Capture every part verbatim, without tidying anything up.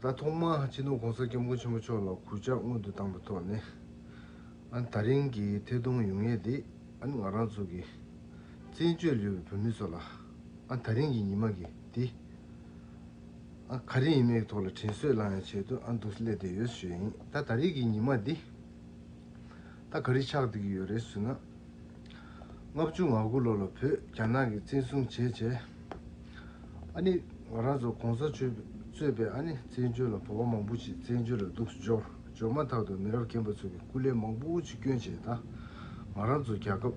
ད་ཐོག་མར་སྤྱི་ནོར་གོང་ས་སྐྱབས་མགོན་ཆེན་པོ་མཆོག་ལ་གུས་ཕྱག་སྔོན་དུ་བཏང་པའི་ཐོག་ནས། ཨ་ནི་ད་རིང་གི་ཐད་གཏོང་ཡོང་ཡས་དེ། ཨ་ནི་ང་རང་ཚོ་གི་བཙན་བྱོལ་ཡོད་པའི་བོད་མི་ཚོ་ལ། ཨ་ད་རིང་གི་ཉི་མ་གི་དེ། ཨ་ག་རེ་ཡིན་མིན་གྱི་ཐོག་ལ་དྲན་གསོ་བསླང་ཡ་ཆེད་དུ་ཨ་འདུག་སླེབས་བསྡད་ཡོད་ཞུ་ཡིན། ད་ད་རིང་གི་ཉི་མ་འདི། ད་ག་རེ་ཆགས་བསྡད་ཀྱི་ཡོད་རེད་ཟེར་ན། ལྔ་བཅུ་ང་དགུ་ལོ་ལ་བོད་རྒྱ་ནག་གིས་བཙན་བཟུང་བྱས་བྱས། ཨ་ནི་ང་རང་ཚོ་གོང་ས་མཆོག་གཙོས་པའི་ཨ་ནི་བཙན་བྱོལ་ལ་བོད་པ་མང་པོ་ཞིག་བཙན་བྱོལ་ལ་འདུག་སེ་འབྱོར། འབྱོར་མ་ཐག་ཏུ་མི་རབས་རྒན་པ་ཚོ་གིས་སྐུ་ལས་མང་པོ་ཞིག་བསྐྱོན་བྱས། ད་ང་རང་ཚོ་རྒྱལ་ཁབ་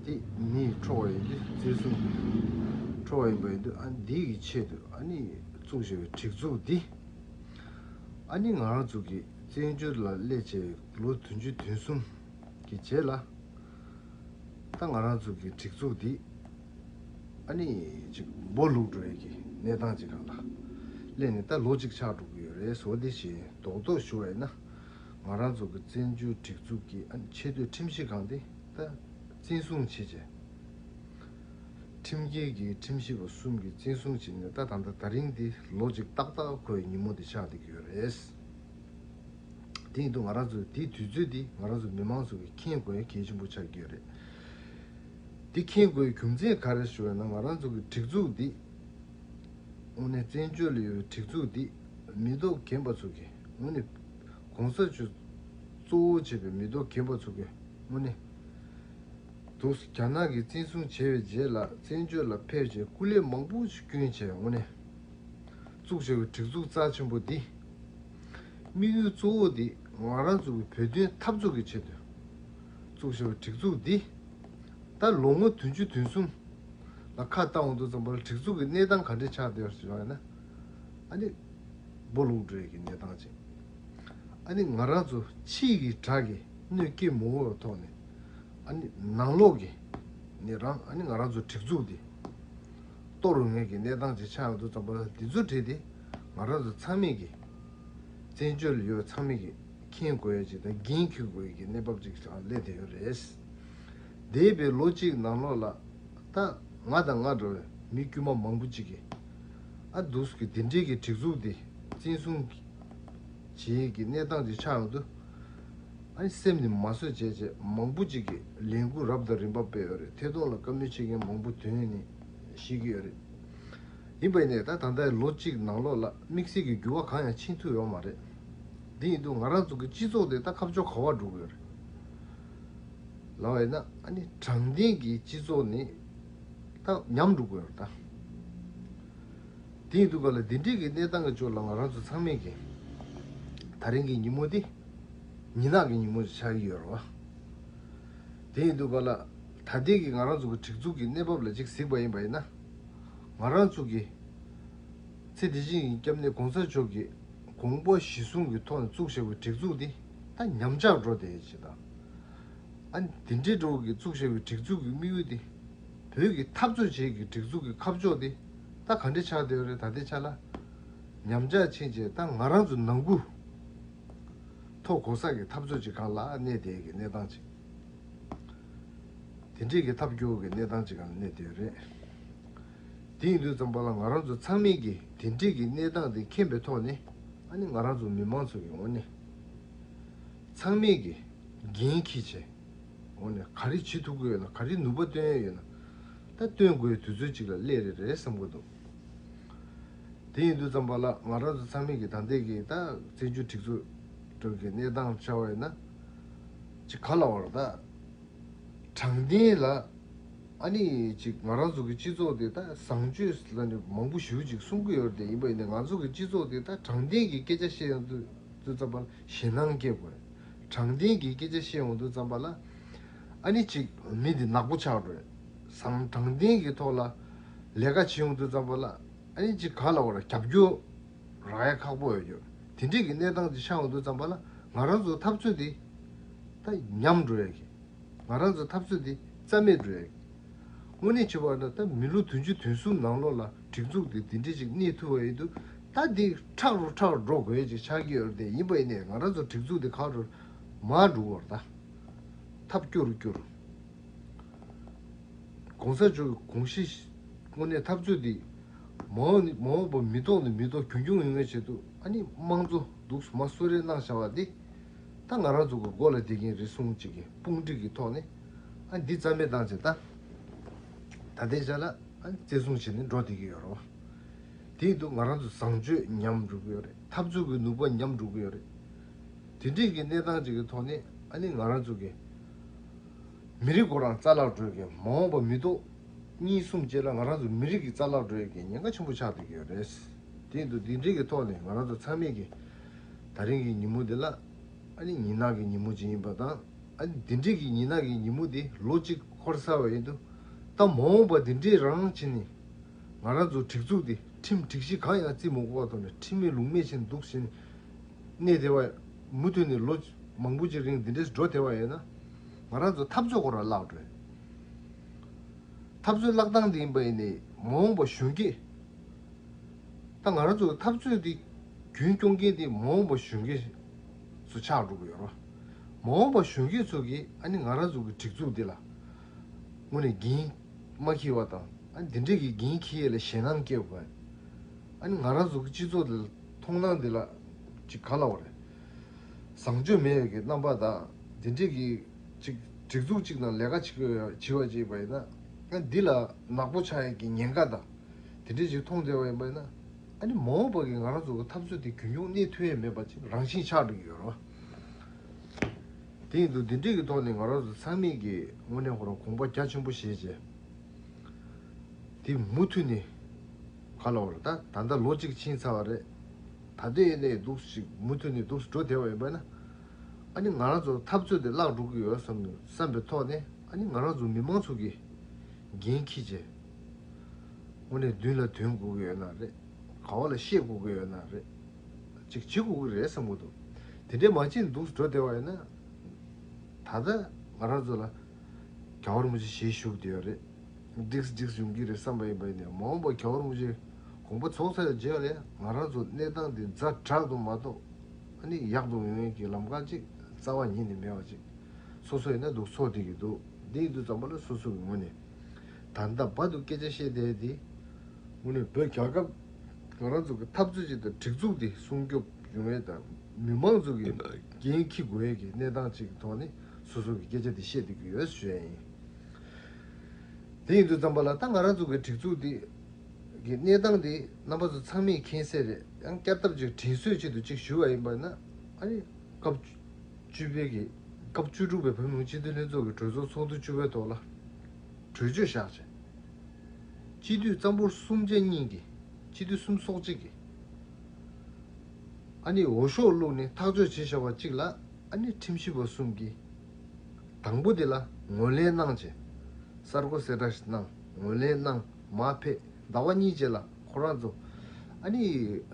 དེ་མིས་འཕྲོག་པ་ཡིན་དུས། བཙན་བཟུང་འཕྲོག་པ་ཡིན་པ་ཡིན་དུས། ཨ་ནི་འདི་གི་ཆེད་དུ་ཨ་ནི་བཙུགས་བཞག་པའི་སྒྲིག་འཛུགས་འདི། ཨ་ནི་ང་རང་ཚོ་གི་བཙན་བྱོལ་ལ་སླེབས་བྱས་ལོ་བདུན་ཅུ་དོན་གསུམ་གྱི་རྗེས་ལ། ད་ང་རང་ཚོ་གི་སྒྲིག་འཛུགས་འདི་ཨ་ནི་ཅིག་སྦོ་ལུག་འགྲོ་ཡས་ཀྱི་གནས་སྟངས་ཅིག་སྒང་ལ་སླེབས་ནས་ད་ལོ་གཅིག་ཆགས་འགྲོ་གི་ཡོད་རེད། བཟོ་འདི་བཞིན་རྡོག་རྡོག་ཞུ་བ་ཡིན་ན། ང་རང་ཚོ་གི་བཙན་བྱོལ་སྒྲིག་འཛུགས་ཀྱི་ཨ་ནི་ཆེས་མཐོའི་ཁྲིམས་ཞིབ་ཁང་འདི་ད་བཙན་བཟུང་བྱས་བྱས། ཁྲིམས་འགལ་གྱི་ཁྲིམས་ཞིབ་པ་གསུམ་གྱིས་བཙན་བཟུང་བྱས་ནས། ད་ད་ལྟ་ད་རིང་འདི་ལོ་གཅིག་ཏག་ཏག་འཁོར་བའི་ཉིན་མོ་འདི་ཆགས་བསྡད་ཀྱི་ཡོད་རེད། དེ་ཡིན་དུས་ང་རང་ཚོ་དེའི་དུས་ཚོད་འདི་ང་རང་ཚོ་མི་མང་ཚོ་གིས་མཁྱེན་དགོས་ཡ་གལ་ཆེན་པོ་ཆགས་ཀྱི་ཡོད་རེད། འདི་མཁྱེན་དགོས་ཡའི་རྒྱུ་མཚན་ག་རེ་ཞུ་བ་ཡིན་ན། ང་རང་ཚོ་གི་སྒྲིག་འཛུགས་འདི་དངོས་གནས་བཙན་བྱོལ་ལ་ཡོད་པའི་སྒྲིག་འཛུགས་འདི་མི་ཐོག་རྒན་པ་ཚོ་གིས། དངོས་གནས་གོང་ས་མཆོག་གཙོ་བོ་བྱས་པའི་མི་ཐོག་རྒན་པ་ཚོ་གིས་དངོས་གནས་འདུག་སེ་རྒྱ་ནག་གིས་བཙན་བཟུང་བྱས་པའི་རྗེས་ལ་བཙན་བྱོལ་ལ་ཕེབས་བྱས་སྐུ་ལས་མང་པོ་ཞིག་བསྐྱོན་བྱས། དངོས་གནས་བཙུགས་བཞག་པའི་སྒྲིག་འཛུགས་རྩ་ཆེན་པོ་འདི་དམིགས་ཡུལ་གཙོ་བོ་འདི་ང་རང་ཚོ་གི་བོད་དོན་འཐབ་རྩོད་ཀྱི་ཆེད་དུ་བཙུགས་བཞག་པའི་སྒྲིག་འཛུགས་འདི། ད་ལོ་ངོ་བདུན་ཅུ་དོན་གསུམ་ལ་ཁ་བལྟ་འོང་དུས་ཙམ་པ་ལ་སྒྲིག་འཛུགས་ཀྱི་གནས་སྟངས་ག་འདྲས་ཆགས་བསྡད་ཡོད་ཟེར་བ་ཡིན་ན། ཨ་ནི་སྦོ་ལུག་འགྲོ་ཡས་ཀྱི་གནས་སྟངས་ཅིག་ཨ་ནི་ང་རང་ཚོ་ཕྱི་གི་དགྲ་གིས་གནོད་སྐྱེལ་མི་དགོས་པའི་ཐོག་ནས། ཨ་ནི་ནང་ལོགས་ཀྱི་ནི་རང་ཨ་ནི་ང་རང་ཚོ་སྒྲིག་འཛུགས་འདི་གཏོར་རུ་ངེས་ཀྱི་གནས་སྟངས་ཅིག་ཆགས་ཡོང་དུས་ཙམ་པ་ལ། འདི་ཚོ་བྲིས་ཏེ་ང་རང་ཚོ་ཚང་མས་ཀྱི་བཙན་བྱོལ་ཡོད་ཚང་མས་ཀྱི་མཁྱེན་དགོས་ཡ་ཅིག་དང་འགན་འཁུར་དགོས་ཡ་གི་གནས་བབ་ཅིག་སླེབས་བསྡད་ཡོད་རེད། འདས་པའི་ལོ་གཅིག་ནང་ལོགས་ལ་ད་ང་དང་ང་འདྲ་བའི་མི་དཀྱུས་མ་མང་པོ་ཅིག་གིས་ཨ་འདུག་གི་དེ་འདྲའི་གི་སྒྲིག་འཛུགས་འདི་བཙན་བཟུང་བྱེད་ཀྱི་གནས་སྟངས་ཅིག་ཆགས་ཡོང་དུས། ཨ་ནི་སེམས་ནི་མ་བཟོད་བྱས་བྱས་མང་པོ་ཅིག་གིས་ལས་འགུལ་རབ་དང་རིམ་པ་སྤེལ་ཡོད་རེད། ཐད་གཏོང་ལ་བཀའ་མོལ་བྱེད་མཁན་མང་པོ་ཐོན་ནས་ཤེས་ཀྱི་ཡོད་རེད། ཡིན་པ་ཡིན་ནའི་ད་ད་ལྟའི་ལོ་གཅིག་ནང་ལོགས་ལ་དམིགས་བསལ་གྱི་འགྱུར་བ་གང་ཡང་ཕྱིན་ཐུབ་ཡོད་མ་རེད། འདི་ཡིན་དུས་ང་རང་ཚོ་གི་སྤྱི་ཚོགས་དེ་ད་ཁ་ཕྱོགས་ག་པར་འགྲོ་གི་ཡོད་རེད། ལབ་པ་ཡིན་ན། ཨ་ནི་དྲང་བདེན་གྱི་སྤྱི་ཚོགས་ནི་ད་ཉམས་འགྲོ་གི་ཡོད་རེད་ད། དེ་ཡིན་དུས་ག་ལ་འདི་འདྲའི་གི་གནས་སྟངས་ཀྱི་ཕྱོགས་ལ་ང་རང་ཚོ་ཚང་མས་ཀྱི་ད་རིང་གི་ཉིན་མོ་འདི་ཉིན་ནག་གི་ཉིན་མོ་ཞིག་ཆགས་ཀྱི་ཡོད་རེད་བ། དེ་ཡིན་དུས་ག་ལ་ད་ལྟའི་གི་ང་རང་ཚོ་གི་སྒྲིག་འཛུགས་ཀྱི་གནས་བབ་ལ་ཅིག་གཟིགས་པ་ཡིན་པ་ཡིན་ན། ང་རང་ཚོ་གི་ཚེ་འདི་ཕྱི་གཉིས་ཀྱི་སྐྱབས་གནས་གོང་ས་མཆོག་གི་དགོངས་པ་གཞིར་བཟུང་གི་ཐོག་ནས་བཙུགས་བཞག་པའི་སྒྲིག་འཛུགས་འདི་ད་ཉམས་ཆག་འགྲོ་བསྡད་ཡོད་ཅེས་དང་། ཨ་ནི་དེ་འདྲའི་འགྲོ་གི་བཙུགས་བཞག་པའི་སྒྲིག་འཛུགས་ཀྱི་དམིགས་ཡུལ་དེ། བོད་ཀྱི་འཐབ་རྩོད་བྱེད་ཀྱི་སྒྲིག་འཛུགས་ཀྱི་ཁ་ཕྱོགས་དེ་ད་ག་འདྲ་ཆགས་བསྡད་ཡོད་རེད། ད་ལྟའི་ཆ་ལ་ཉམས་ཆག་ཕྱིན་བྱས་ད་ང་རང་ཚོ་ནང་ཁུལ་ཐོག་གོ་ས་གི་འཐབ་རྩོད་ཅིག་སྒང་ལ་གནས་བསྡད་ཀྱི་གནས་སྟངས་ཅིག་དེ་འདྲའི་གི་ཐབས་སྐྱོ་བོ་གི་གནས་སྟངས་ཅིག་སྒང་ལ་གནས་བསྡད་ཡོད་རེད། དེ་ཡིན་དུས་ཙམ་པ་ལ་ང་རང་ཚོ་ཚང་མས་ཀྱིས་དེ་འདྲའི་གི་གནས་སྟངས་དེ་མཁྱེན་པའི་ཐོག་ནས། ཨ་ནི་ང་རང་ཚོ་མི་མང་ཚོ་གི་ངོས་ནས་ཚང་མས་ཀྱིས་འགན་འཁྱེར་བྱས། ངོས་ནས་ག་རེ་བྱེད་ཐུབ་ཀྱི་ཡོད་ན། ག་རེ་ནུས་པ་བཏོན་ཡས་ཡོད་ན། ད་བཏོན་དགོས་ཡའི་དུས་ཚོད་ཅིག་ལ་སླེབས་རེད་རེད་བསམ་གྱི་འདུག་དེ་ཡིན་དུས་ཙམ་པ་ལ་ང་རང་ཚོ་ཚང་མས་ཀྱིས་ད་ལྟའི་གི་ད་བཙན་བྱོལ་སྒྲིག་འཛུགས་གི་གནས་སྟངས་ཆ་བ་ཡིན་ན། ཅིག་ག་ལབ་དགོས་རེད་ད། དྲང་བདེན་ལ། ཨ་ནི་ཅིག་ང་རང་ཚོ་གི་སྤྱི་ཚོགས་དེ་ད་བཟང་སྤྱོད་ལ་ནི་མང་པོ་ཞེ་པོ་ཅིག་གསུང་གི་ཡོད་རེད་དེ། ཡིན་པ་ཡིན་ནའི་ང་ཚོ་གི་སྤྱི་ཚོགས་དེ་ད་དྲང་བདེན་གྱི་སྐད་ཆ་བཤད་ཡོང་དུས་ཙམ་པ་ལ་ཞེད་སྣང་སྐྱེ་དགོས་རེད། དྲང་བདེན་གྱི་སྐད་ཆ་བཤད་ཡོང་དུས་ཙམ་པ་ལ། ཨ་ནི་ཅིག་མི་འདི་ནག་པོ་ཆགས་འགྲོ་རེད། བཟང་དྲང་བདེན་གྱི་ཐོག་ལ་ལས་ཀ་བྱེད་ཡོང་དུས་ཙམ་པ་ལ། ཨ་ནི་ཅིག་ག་ལབ་དགོས་རེད། རྒྱབ་སྐྱོར་རག་ཡ་ཁག་པོ་ཡོད་རྒྱུ། དེ་འདྲའི་གི་གནས་སྟངས་ཅིག་ཆགས་ཡོང་དུས་ཙམ་པ་ལ་ང་རང་ཚོ་འཐབ་རྩོད་དེ་ད་ཉམས་འགྲོ་ཡ་གི། ང་རང་ཚོ་འཐབ་རྩོད་འདི་རྩ་མེད་འགྲོ་ཡ། དངོས་གནས་བྱས་པ་ན་ད་མི་ལོ་བདུན་ཅུ་དོན་གསུམ་ནང་ལོགས་ལ་སྒྲིག་འཛུགས་འདི་འདི་འདྲ་ཅིག་གནས་ཐུབ་པ་ཡིན་དུས། ད་འདི་ཁྲག་རུ་ཁྲག་འགྲོ་དགོས་ཡ་ཅིག་ཆགས་ཀྱི་ཡོད་རེད་དེ། ཡིན་པ་ཡིན་ནའི་ང་རང་ཚོ་སྒྲིག་འཛུགས་འདི་ག་རུ་མར་འགྲོ་བར་ད་ཐབས་སྐྱོ་རུ་སྐྱོ་རུ། གོང་ས་མཆོག་གི་དགོངས་གཞི་དངོས་གནས་འཐབ་རྩོད་འདི། མ་འོངས་ནི་མ་འོངས་པ་མི་ཐོག་ནས་མི་ཐོག་རྒྱུན་འཁྱོངས་ཡོང་བའི་ཆེད་དུ། ཨ་ནི་དམངས་གཙོ་འདུག་མ་གསོལ་རས་གནང་བཞག་པ་འདི་ད་ང་རང་ཚོ་གི་མགོ་ལ་བསྡད་མཁན་རེད་གསུངས་ཅིག་གི་དཔུང་སྒྲིག་གི་ཐོག་ནས། ཨ་འདི་རྩ་མེད་བཏང་བྱས། ད་ད་ལྟའི་ཆ་ལ་ཨ་བཙན་བཟུང་བྱས་ནས་འགྲོ་བསྡད་ཀྱི་ཡོད་རེད་བ། དེ་ཡིན་དུས་ང་རང་ཚོ་བཟང་སྤྱོད་ཉམས་འགྲོ་གི་ཡོད་རེད། འཐབ་རྩོད་ཀྱི་ནུས་པ་ཉམས་འགྲོ་གི་ཡོད་རེད། དེ་འདྲའི་གི་གནས་སྟངས་ཅིག་གི་ཐོག་ནས། ཨ་ནི་ང་རང་ཚོ་གི་མི་རིགས་ཁོ་རང་རྩ་བརླག་འགྲོ་གི། མ་འོངས་པ་མི་ཐོག་གཉིས་གསུམ་རྗེས་ལ་ང་རང་ཚོ་མི་རིགས་ཀྱི་རྩ་བརླག་འགྲོ་ཡས་ཀྱི་ཉེན་ཁ་ཆེན་པོ་ཆགས་བསྡད་ཀྱི་ཡོད་རེད། དེ་ཡིན་དུས་འདི་འདྲའི་གི་ཐོག་ནས་ང་རང་ཚོ་ཚང་མས་ཀྱི་ད་རིང་གི་ཉིན་མོ་འདི་ལ། ཨ་ནི་ཉིན་ནག་གི་ཉིན་མོ་ཅིག་ཡིན་པ་དང་། ཨ་ནི་འདི་འདྲའི་གི་ཉིན་ནག་གི་ཉིན་མོ་འདི་ལོ་གཅིག་འཁོར་ཚར་བ་ཡིན་དུས། ད་མ་འོངས་པ་འདི་འདྲའི་རང་བྱས་ནས་ང་རང་ཚོ་སྒྲིག་འཛུགས་འདི་ཁྲིམས་སྒྲིག་གཞི་གང་ཡང་བརྩི་མ་དགོས་པ་ཐོག་ནས་ཁྲིམས་མེད་ལུགས་མེད་བྱས་ནས་འདུག་བྱས་ནས་གནས་བསྡད་པ། མུ་མཐུད་ནས་ལོ་མང་པོ་ཅིག་རིང་འདི་འདྲས་འགྲོ་བསྡད་པ་ཡིན་ན། ང་རང་ཚོ་འཐབ་རྩོད་ཁོ་རང་བརླག་འགྲོ། འཐབ་རྩོད་བརླག་སྟངས་འདི་ཡིན་པ་ཡིན་ནའི་མ་འོངས་པ་གཞོན་སྐྱེས། ད་ང་རང་ཚོ་འཐབ་རྩོད་འདི་རྒྱུན་སྐྱོང་མཁན་འདི་མ་འོངས་པ་གཞོན་སྐྱེས་ཚོ་ཆགས་འགྲོ་གི་ཡོད་རེད། མ་འོངས་པ་གཞོན་སྐྱེས་ཚོ་གིས་ཨ་ནི་ང་རང་ཚོ་གི་སྒྲིག་འཛུགས་འདི་ལ་དངོས་གནས་འགན་མ་འཁྱེར་བ་དང་། ཨ་ནི་འདི་འདྲས་ཀྱི་འགན་འཁྱེར་ཡས་ལ་ཞེད་སྣང་སྐྱེ་དགོས། ཨ་ནི་ང་རང་ཚོ་གི་སྤྱི་ཚོགས་འདི་ལ་མཐོང་སྣང་འདི་ལ་ཅིག་ག་ལབ་དགོས་རེད། བཟང་སྤྱོད་མེད་པའི་གི་རྣམ་པ་དང་། འདི་འདྲས་ཀྱི་ཅིག་སྒྲིག་འཛུགས་གཅིག་ནང་ལས་ཀ་བྱེད་དགོས་བྱེད་པ་ཅིག་ཡིན་པ་ཡིན་ན། ཨ་འདི་ལ་ནག་པོ་ཆགས་ཡས་ཀྱི་ཉེན་ཁ་དང་། དེ་འདྲས་ཅིག་མཐོང་བསྡད་པ་ཡིན་པ་ཡིན་ན། ཨ་ནི་མ་འོངས་པ་གི་ང་རང་ཚོ་གི་འཐབ་རྩོད་དེ་རྒྱུན་འཁྱོངས་གནས་ཐུབ་ཡས་མེད་པ་ཅིག་རང་བཞིན་ཆགས་འགྲོ་གི་ཡོད་རེད་བ། དེ་ཡིན་དུས་འདི་འདྲས་ཀྱི་ཐོག་ནས་ང་རང་ཚོ་ཚང་མས་ཀྱི་དངོས་གནས་ཁོ་རང་དགོངས་པ་རྒྱ་ཆེན་པོ་བཞེས་བྱས། དེ་མུ་མཐུད་ནས་ག་ལབ་དགོས་རེད། ད་ད་ལྟ་ལོ་གཅིག་ཕྱིན་ཚར་བ་རེད། ད་ལྟའི་ཡིན་ནའི་འདུག་ཅིག་མུ་མཐུད་ནས་འདུག་འགྲོ་བསྡད་པ་ཡིན་པ་ཡིན་ན། ཨ་ནི་ང་རང་ཚོ་འཐབ་རྩོད་དེ་བརླག་འགྲོ་གི་ཡོད་བསམ་བསམ་པའི་ཐོག་ནས། ཨ་ནི་ང་རང་ཚོ་མི་མང་ཚོ་གིས་འགན་འཁྱེར་བྱས། དངོས་གནས་མདུན་ལ་ཐོན་དགོས་ཀྱི་ཡོད་ན་རེད། ག་བ་ལ་བཤད་དགོས་ཀྱི་ཡོད་ན་རེད། ཅིག་བྱེད་དགོས་ཀྱི་རེད་བསམ་གྱི་འདུག་དེ་འདྲས་མ་བྱས་འདུག་འགྲོ་བསྡད་པ་ཡིན་ན། ད་ལྟ་ང་རང་ཚོ་ལ་རྒྱལ་བ་རིན་པོ་ཆེ་ཞལ་བཞུགས་བསྡད་ཡོད་རེད། འགྲིགས་འགྲིགས་ཡོང་གི་རེད་བསམ་པ་ཡིན་པ་ཡིན་ནའི། མ་འོངས་པ་རྒྱལ་བ་རིན་པོ་ཆེ་དགོངས་པ་རྫོགས་ཚར་རྗེས་ལ་ང་རང་ཚོ་གནས་སྟངས་འདི་ཛ་དྲག་ཏུ་མ་གཏོགས་ཨ་ནི་ཡག་ཏུ་ཡོང་ཡས་ཀྱི་ལམ་ཁ་ཅིག་རྩ་བ་ཉིད་ནས་མེད་པ་ཅིག་སོ་སོ་ཡིན་ན་འདུག་ཚོར་བསྡད་ཀྱི་འདུག་འདི་ཡིན་དུས་ཙམ་པ་ལ་སོ་སོ་གི་ངོས་ནས་ད་ལྟ་བར་དུ་སྐད་ཆ་བཤད་བསྡད་དེ། དངོས་གནས་བོད་རྒྱལ་ཁབ་ང་རང་ཚོ་གི་འཐབ་རྩོད་ཅིག་དང་སྒྲིག་འཛུགས་དེ་སྲུང་སྐྱོབ་ཡོང་ཡས་དང་། མི་མང་ཚོ་གི་འགན་འཁྱེར་དགོས་ཡས་ཀྱི་གནས་སྟངས་ཅིག་གི་ཐོག་ནས་སོ་སོ་གི་སྐད་ཆ་དེ་བཤད་བསྡད་ཀྱི་ཡོད་ཞུ་ཡས་ཡིན། དེ་ཡིན་དུས་ཙམ་པ་ལ་ད་ང་རང་ཚོ་གི་སྒྲིག་འཛུགས་འདི་གི་གནས་སྟངས་འདི་རྣམ་པ་ཚོ་ཚང་མས་མཁྱེན་གསལ་རེད། ཡང་བསྐྱར་ལྡབ་ཅིག་དྲན་གསོའི་ཆེད་དུ་ཅིག་ཞུ་བ་ཡིན་པ་ན། ཨ་ནི་སྐབས་བཅུ་པའི་གི་སྐབས་བཅུ་དྲུག་པའི་བོད་མི་མང་སྤྱི་འཐུས་ལྷན་ཚོགས་ཀྱི་གྲོས་ཚོགས་ཚོགས་འདུ་བཅུ་པའི་ཐོག་ལ་གྲོས་ཆོད་བཞག་བྱས། སྤྱི་འཐུས་གཙང་པོ་གསུམ་ཆ་གཉིས་ཀྱིས། སྤྱི་འཐུས་གསུམ་ཚོགས་གཅིག་གིས་ཨ་ནི་འོས་ཤོག་བླུགས་ནས་ཐག་གཅོད་བྱས་བཞག་པ་གཅིག་ལ། ཨ་ནི་ཁྲིམས་ཞིབ་པ་གསུམ་གྱིས་དང་པོ་དེ་ལ་ངོས་ལེན་གནང་བྱས། གསར་འགོད་གསལ་བསྒྲགས་ཤིག་གནང་། ངོས་ལེན་གནང་། མར་ཕེབས། ཟླ་བ་གཉིས་རྗེས་ལ་ཁོ་རང་ཚོ་ཨ་ནི་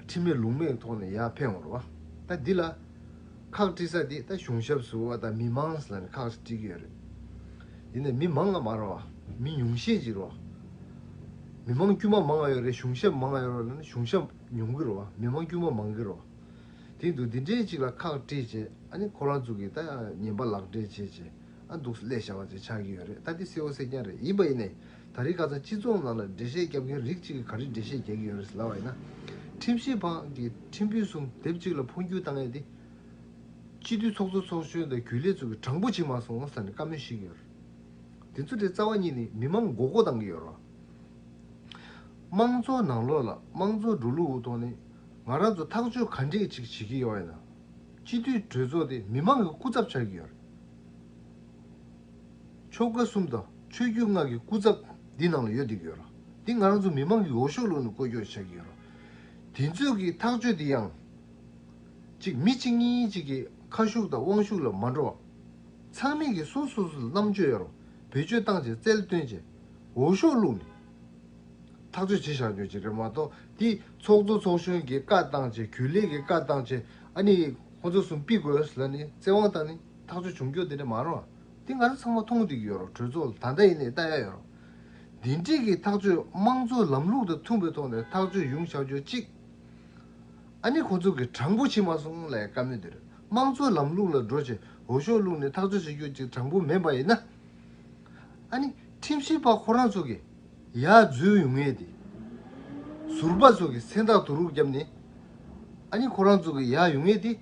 ཁྲིམས་མེད་ལུགས་མེད་ཐོག་ནས་ཡར་ཕེབས་ཡོང་རེད་བ། ད་འདི་ལ་ཁག་དཀྲི་ས་དེ་ད་གཞུང་ཞབས་ཟུར་པ་དང་མི་མང་ལ་ནི་ཁག་དཀྲི་གི་ཡོད་རེད། ཡིན་ནའི་མི་མང་ང་མ་རེད་བ། མི་ཉུང་ཤས་ཅིག་རེད་བ། མི་མང་དཀྱུས་མ་མང་ང་ཡོད་རེད། གཞུང་ཞབས་མང་ང་ཡོད་རེད་ལབ་ན་གཞུང་ཞབས་ཉུང་གི་རེད་བ། མི་མང་དཀྱུས་མ་མང་གི་རེད་བ། དེ་འདུག་འདི་འདྲའི་ཅིག་ལ་ཁག་དཀྲིས་བྱས། ཨ་ནི་ཁོ་རང་ཚོ་གིས་ད་ངན་པ་ལག་འབྲེལ་བྱས་བྱས། ཨ་འདུག་སླེབས་བཞག་པ་ཅིག་ཆགས་ཀྱི་ཡོད་རེད། ད་འདི་གསལ་བོ་གསལ་རྐྱང་རེད། ཡིན་པ་ཡིན་ནའི་ད་རེས་ཁ་སང་སྤྱི་ཚོགས་ནང་ལ་འགྲེལ་བཤད་རྒྱབ་མཁན་རིགས་གཅིག་གིས་ག་རེ་འགྲེལ་བཤད་རྒྱག་གི་ཡོད་རེད་ལབ་པ་ཡིན་ན། ཁྲིམས་ཞིབ་པ་གིས་ཁྲིམས་དཔོན་གསུམ་དེབ་གཅིག་ལ་འཕོ་འགྱུར་བཏང་ཡས་དེ། སྤྱི་འཐུས་ཚོགས་གཙོ་ཚོགས་གཞོན་དང་རྒྱུན་ལས་ཚོ་གིས་དྲང་པོ་བྱེད་མ་སོང་ཟེར་ནས་བཀའ་མོལ་ཞུས་ཀྱི་ཡོད་རེད། དེ་ཚོ་དེ་རྩ་བ་ཉིད་ནས་མི་མང་མགོ་སྐོར་བཏང་གི་ཡོད་རེད། དམངས་གཙོའི་ནང་ལོགས་ལ་དམངས་གཙོའི་འགྲོ་ལུགས་ཐོག་ནས་ང་རང་ཚོ་ཐག་གཅོད་ག་འདྲས་ཅིག་བྱེད་ཀྱི་ཡོད་ཡིན་ན། སྤྱི་འཐུས་གྲོས་ཚོགས་དེ་མི་མང་གི་སྐུ་ཚབ་ཆགས་ཀྱི་ཡོད་རེད། ཆོལ་ཁ་གསུམ་དང་ཆོས་བརྒྱུད་ལྔ་གི་སྐུ་ཚབ་འདི་ནང་ལ་ཡོད་བསྡད་ཀྱི་ཡོད་རེད། འདི་ང་རང་ཚོ་མི་མང་གིས་འོས་ཤོག་བླུགས་ནས་བསྐོ་རྒྱུ་ཆགས་ཀྱི་ཡོད་རེད། དེ་ཚོས་ཀྱི་ཐག་གཅོད་དེ་ཡང་། གཅིག་མི་གཅིག་གཉིས་གཅིག་གི་ཁ་ཤུགས་དང་དབང་ཤུགས་ལ་མ་འགྲོ་བ། ཚང་མས་ཀྱི་སོ་སོ་སོ་ལ་རྣམ་དཔྱོད་ཡོད་རུང་བེད་སྤྱོད་བཏང་བྱས་རྩལ་བཏོན་བྱས་འོས་ཤོག་བླུགས་ནས་ཐག་གཅོད་བྱེད་བཞག་རྒྱུ་ཅིག་རེད་མ་གཏོགས། དེ་ཚོགས་གཙོ་ཚོགས་གཞོན་གྱིས་བཀའ་བཏང་བྱས། རྒྱུན་ལས་ཀྱིས་བཀའ་བཏང་བྱས། ཨ་ནི་ཁོ་ཚོ་གསུམ་ཕུད་དགོས་ལབ་ནས་བཙན་དབང་བཏང་ནས་ཐག་གཅོད་བྱུང་རྒྱུ་དེ་འདྲ་མ་རེད་བ། དེ་ང་རང་ཚང་མ་མཐོང་བསྡད་ཀྱི་ཡོད་རེད། གྲོས་ཚོགས་ལ་ད་ལྟ་ཡིན་ནའི་ལྟ་ཡ་ཡོད་རེད། འདི་འདྲས་ཀྱི་ཐག་གཅོད་དམངས་གཙོའི་ལམ་ལུགས་དང་མཐུན་པའི་ཐོག་ནས་ཐག་གཅོད་ཡོང་བཞག་རྒྱུ་གཅིག་ཨ་ནི་ཁོ་ཚོ་གིས་དྲང་པོ་བྱེད་མ་སོང་ལབ་ཡ་བཀའ་མོལ་དེ་རེད། དམངས་གཙོའི་ལམ་ལུགས་ལ་འགྲོ་བྱས་འོས་ཤོག་བླུགས་ནས་ཐག་གཅོད་བྱེད་རྒྱུ་ཅིག་དྲང་པོ་མིན་པ་ཡིན་ན། ཨ་ནི་ཁྲིམས་ཞིབ་པ་ཁོ་རང་ཚོ་གིས་ཡར་འཛུལ་ཡོང་ངེས་དེ། ཟུར་པ་ཚོ་གི་མཚན་རྟགས་བསྡུ་རུབ་བརྒྱབ་ནས། ཨ་ནི་ཁོ་རང་ཚོ་གི་ཡར་ཡོང་ཡས་དེ།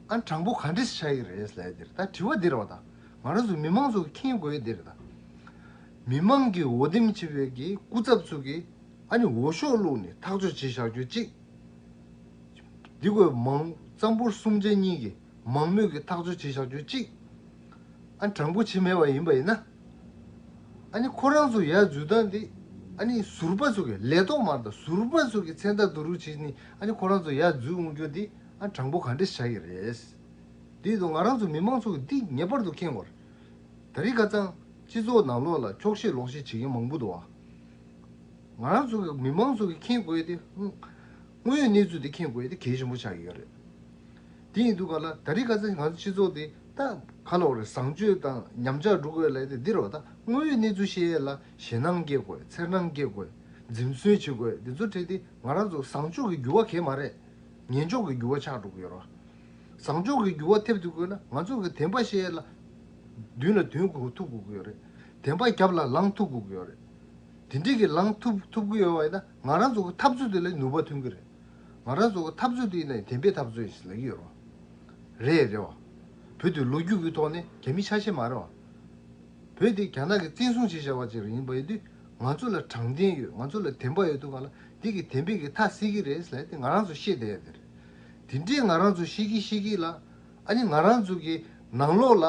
ཨ་ནི་དྲང་པོ་ག་འདྲས་ཆགས་ཀྱི་རེད་ལབ་ཡས་དེ་རེད། ད་དྲི་བ་འདི་རེད་བ། ད་ང་རང་ཚོ་མི་མང་ཚོ་གི་མཁྱེན་དགོས་ཡས་འདི་རེད་ད། མི་མང་གི་འོས་འདེམས་བྱས་པའི་གི་སྐུ་ཚབ་ཚོ་གི། ཨ་ནི་འོས་ཤོག་བླུགས་ནས་ཐག་གཅོད་བྱས་བཞག་རྒྱུ་གཅིག་འདི་དགོས་མང་རྩམ་པོ་སུམ་ཆ་གཉིས་ཀྱི་མང་མོས་ཀྱི་ཐག་གཅོད་བྱས་བཞག་རྒྱུ་གཅིག་ཨ་དྲང་པོ་བྱེད་མེད་པ་ཡིན་པ་ཡིན་ན། ཨ་ནི་ཁོ་རང་ཚོ་ཡར་འཛུལ་སྟངས་འདི། ཨ་ནི་ཟུར་པ་ཚོ་གི་ལས་ཐོག་མར་དང་ཟུར་པ་ཚོ་གི་མཚན་རྟགས་བསྡུ་རུབ་བྱས་ནས། ཨ་ནི་ཁོ་རང་ཚོ་ཡར་འཛུལ་འོང་རྒྱུ་འདི། ཨ་དྲང་པོ་ག་འདྲས་བྱ་གི་རེད། དེ་དུས་ང་རང་ཚོ་མི་མང་ཚོ་གི་འདི་ངེས་པར་དུ་མཁྱེན་དགོས་རེད། ད་རེས་ཁ་སང་སྤྱི་ཚོགས་ནང་ལོགས་ལ་འཁྱོག་བཤད་ལོག་བཤད་བྱེད་མཁན་མང་པོ་འདུག་བ། ང་རང་ཚོ་གི་མི་མང་ཚོ་གི་མཁྱེན་དགོས་ཡས་དེ། དངོས་ཡོད་གནས་ཚུལ་དེ་མཁྱེན་དགོས་ཡས་དེ་གལ་ཆེན་པོ་ཆགས་ཀྱི་ཡོད་རེད། དེ་ཡིན་དུས་ག་ལ་ད་རེས་ཁ་སང་ང་ཚོ་སྤྱི་ཚོགས་དེ་ད་ག་ལབ་དགོས་རེད། བཟང་སྤྱོད་དང་ཉམས་ཆག་འགྲོ་དགོས་ལབ་ཡས་དེ་འདི་རེད་བ། ད་དངོས་ཡོད་གནས་ཚུལ་བཤད་ཡས་ལ་ཞེད་སྣང་སྐྱེ་དགོས། འཚེར་སྣང་སྐྱེ་དགོས། འཛེམ་ཟོན་བྱེད་དགོས། དེ་ཚོ་བྱས་དེ་ང་རང་ཚོ་བཟང་ཕྱོགས་ཀྱི་འགྱུར་བ་གང་ཡང་མ་རེད། ངན་ཕྱོགས་ཀྱི་འགྱུར་བ་ཆགས་འགྲོ་གི་ཡོད་རེད་བ། བཟང་ཕྱོགས་ཀྱི་འགྱུར་བ་ཐེབས་ཐུབ་དགོས་ན་ང་ཚོ་གི་བདེན་པ་བཤད་ཡས་ལ་མདུན་ལ་དོན་དགོས་ཐུག་དགོས་ཀྱི་ཡོད་རེད། བདེན་པ་རྒྱབ་ལ་ལངས་ཐུབ་དགོས་ཀྱི་ཡོད་རེད། དེ་འདྲས་ཀྱི་ལངས་ཐུབ་ཐུབ་ཀྱི་ཡོད་པ་ཡིན་ན་ང་རང་ཚོ་གི་འཐབ་རྩོད་དེ་ལ་ནུས་པ་ཐོན་གྱི་རེད། ང་རང་ཚོ་གི་འཐབ་རྩོད་དེ་ཡིན་ན་བདེན་པའི་འཐབ་རྩོད་ཡིན་ཟེར་ལབ་ཀྱི་ཡོད་རེད་བ། རེད་རེད་བ། བོད་དེ་ལོ་རྒྱུས་ཀྱི་ཐོག་ནས་རྒྱ་མི་ཆ་ཤས་མ་རེད་བ། བོད་དེ་རྒྱ་ནག་གིས་བཙན་བཟུང་བྱས་བཞག་པ་ཅིག་ཡིན་པ་ཡིན་དུས་ང་ཚོ་ལ་དྲང་བདེན་ཡོད། ང་ཚོ་ལ་བདེན་པ་ཡོད་དུས་ག་ལ་འདི་གི་བདེན་པའི་གི་མཐའ་གསལ་གྱི་རེད་ཟེར་ལབ་དེ་ང་རང་ཚོ་ཤེས་བསྡད་ཡ་དེ་རེད། དེ་འདྲས་ང་རང་ཚོ་ཤེས་ཀྱི་ཤེས་ཀྱི་ལ། ཨ་ནི་ང་རང་ཚོ་གི་ནང་ལོགས་ལ་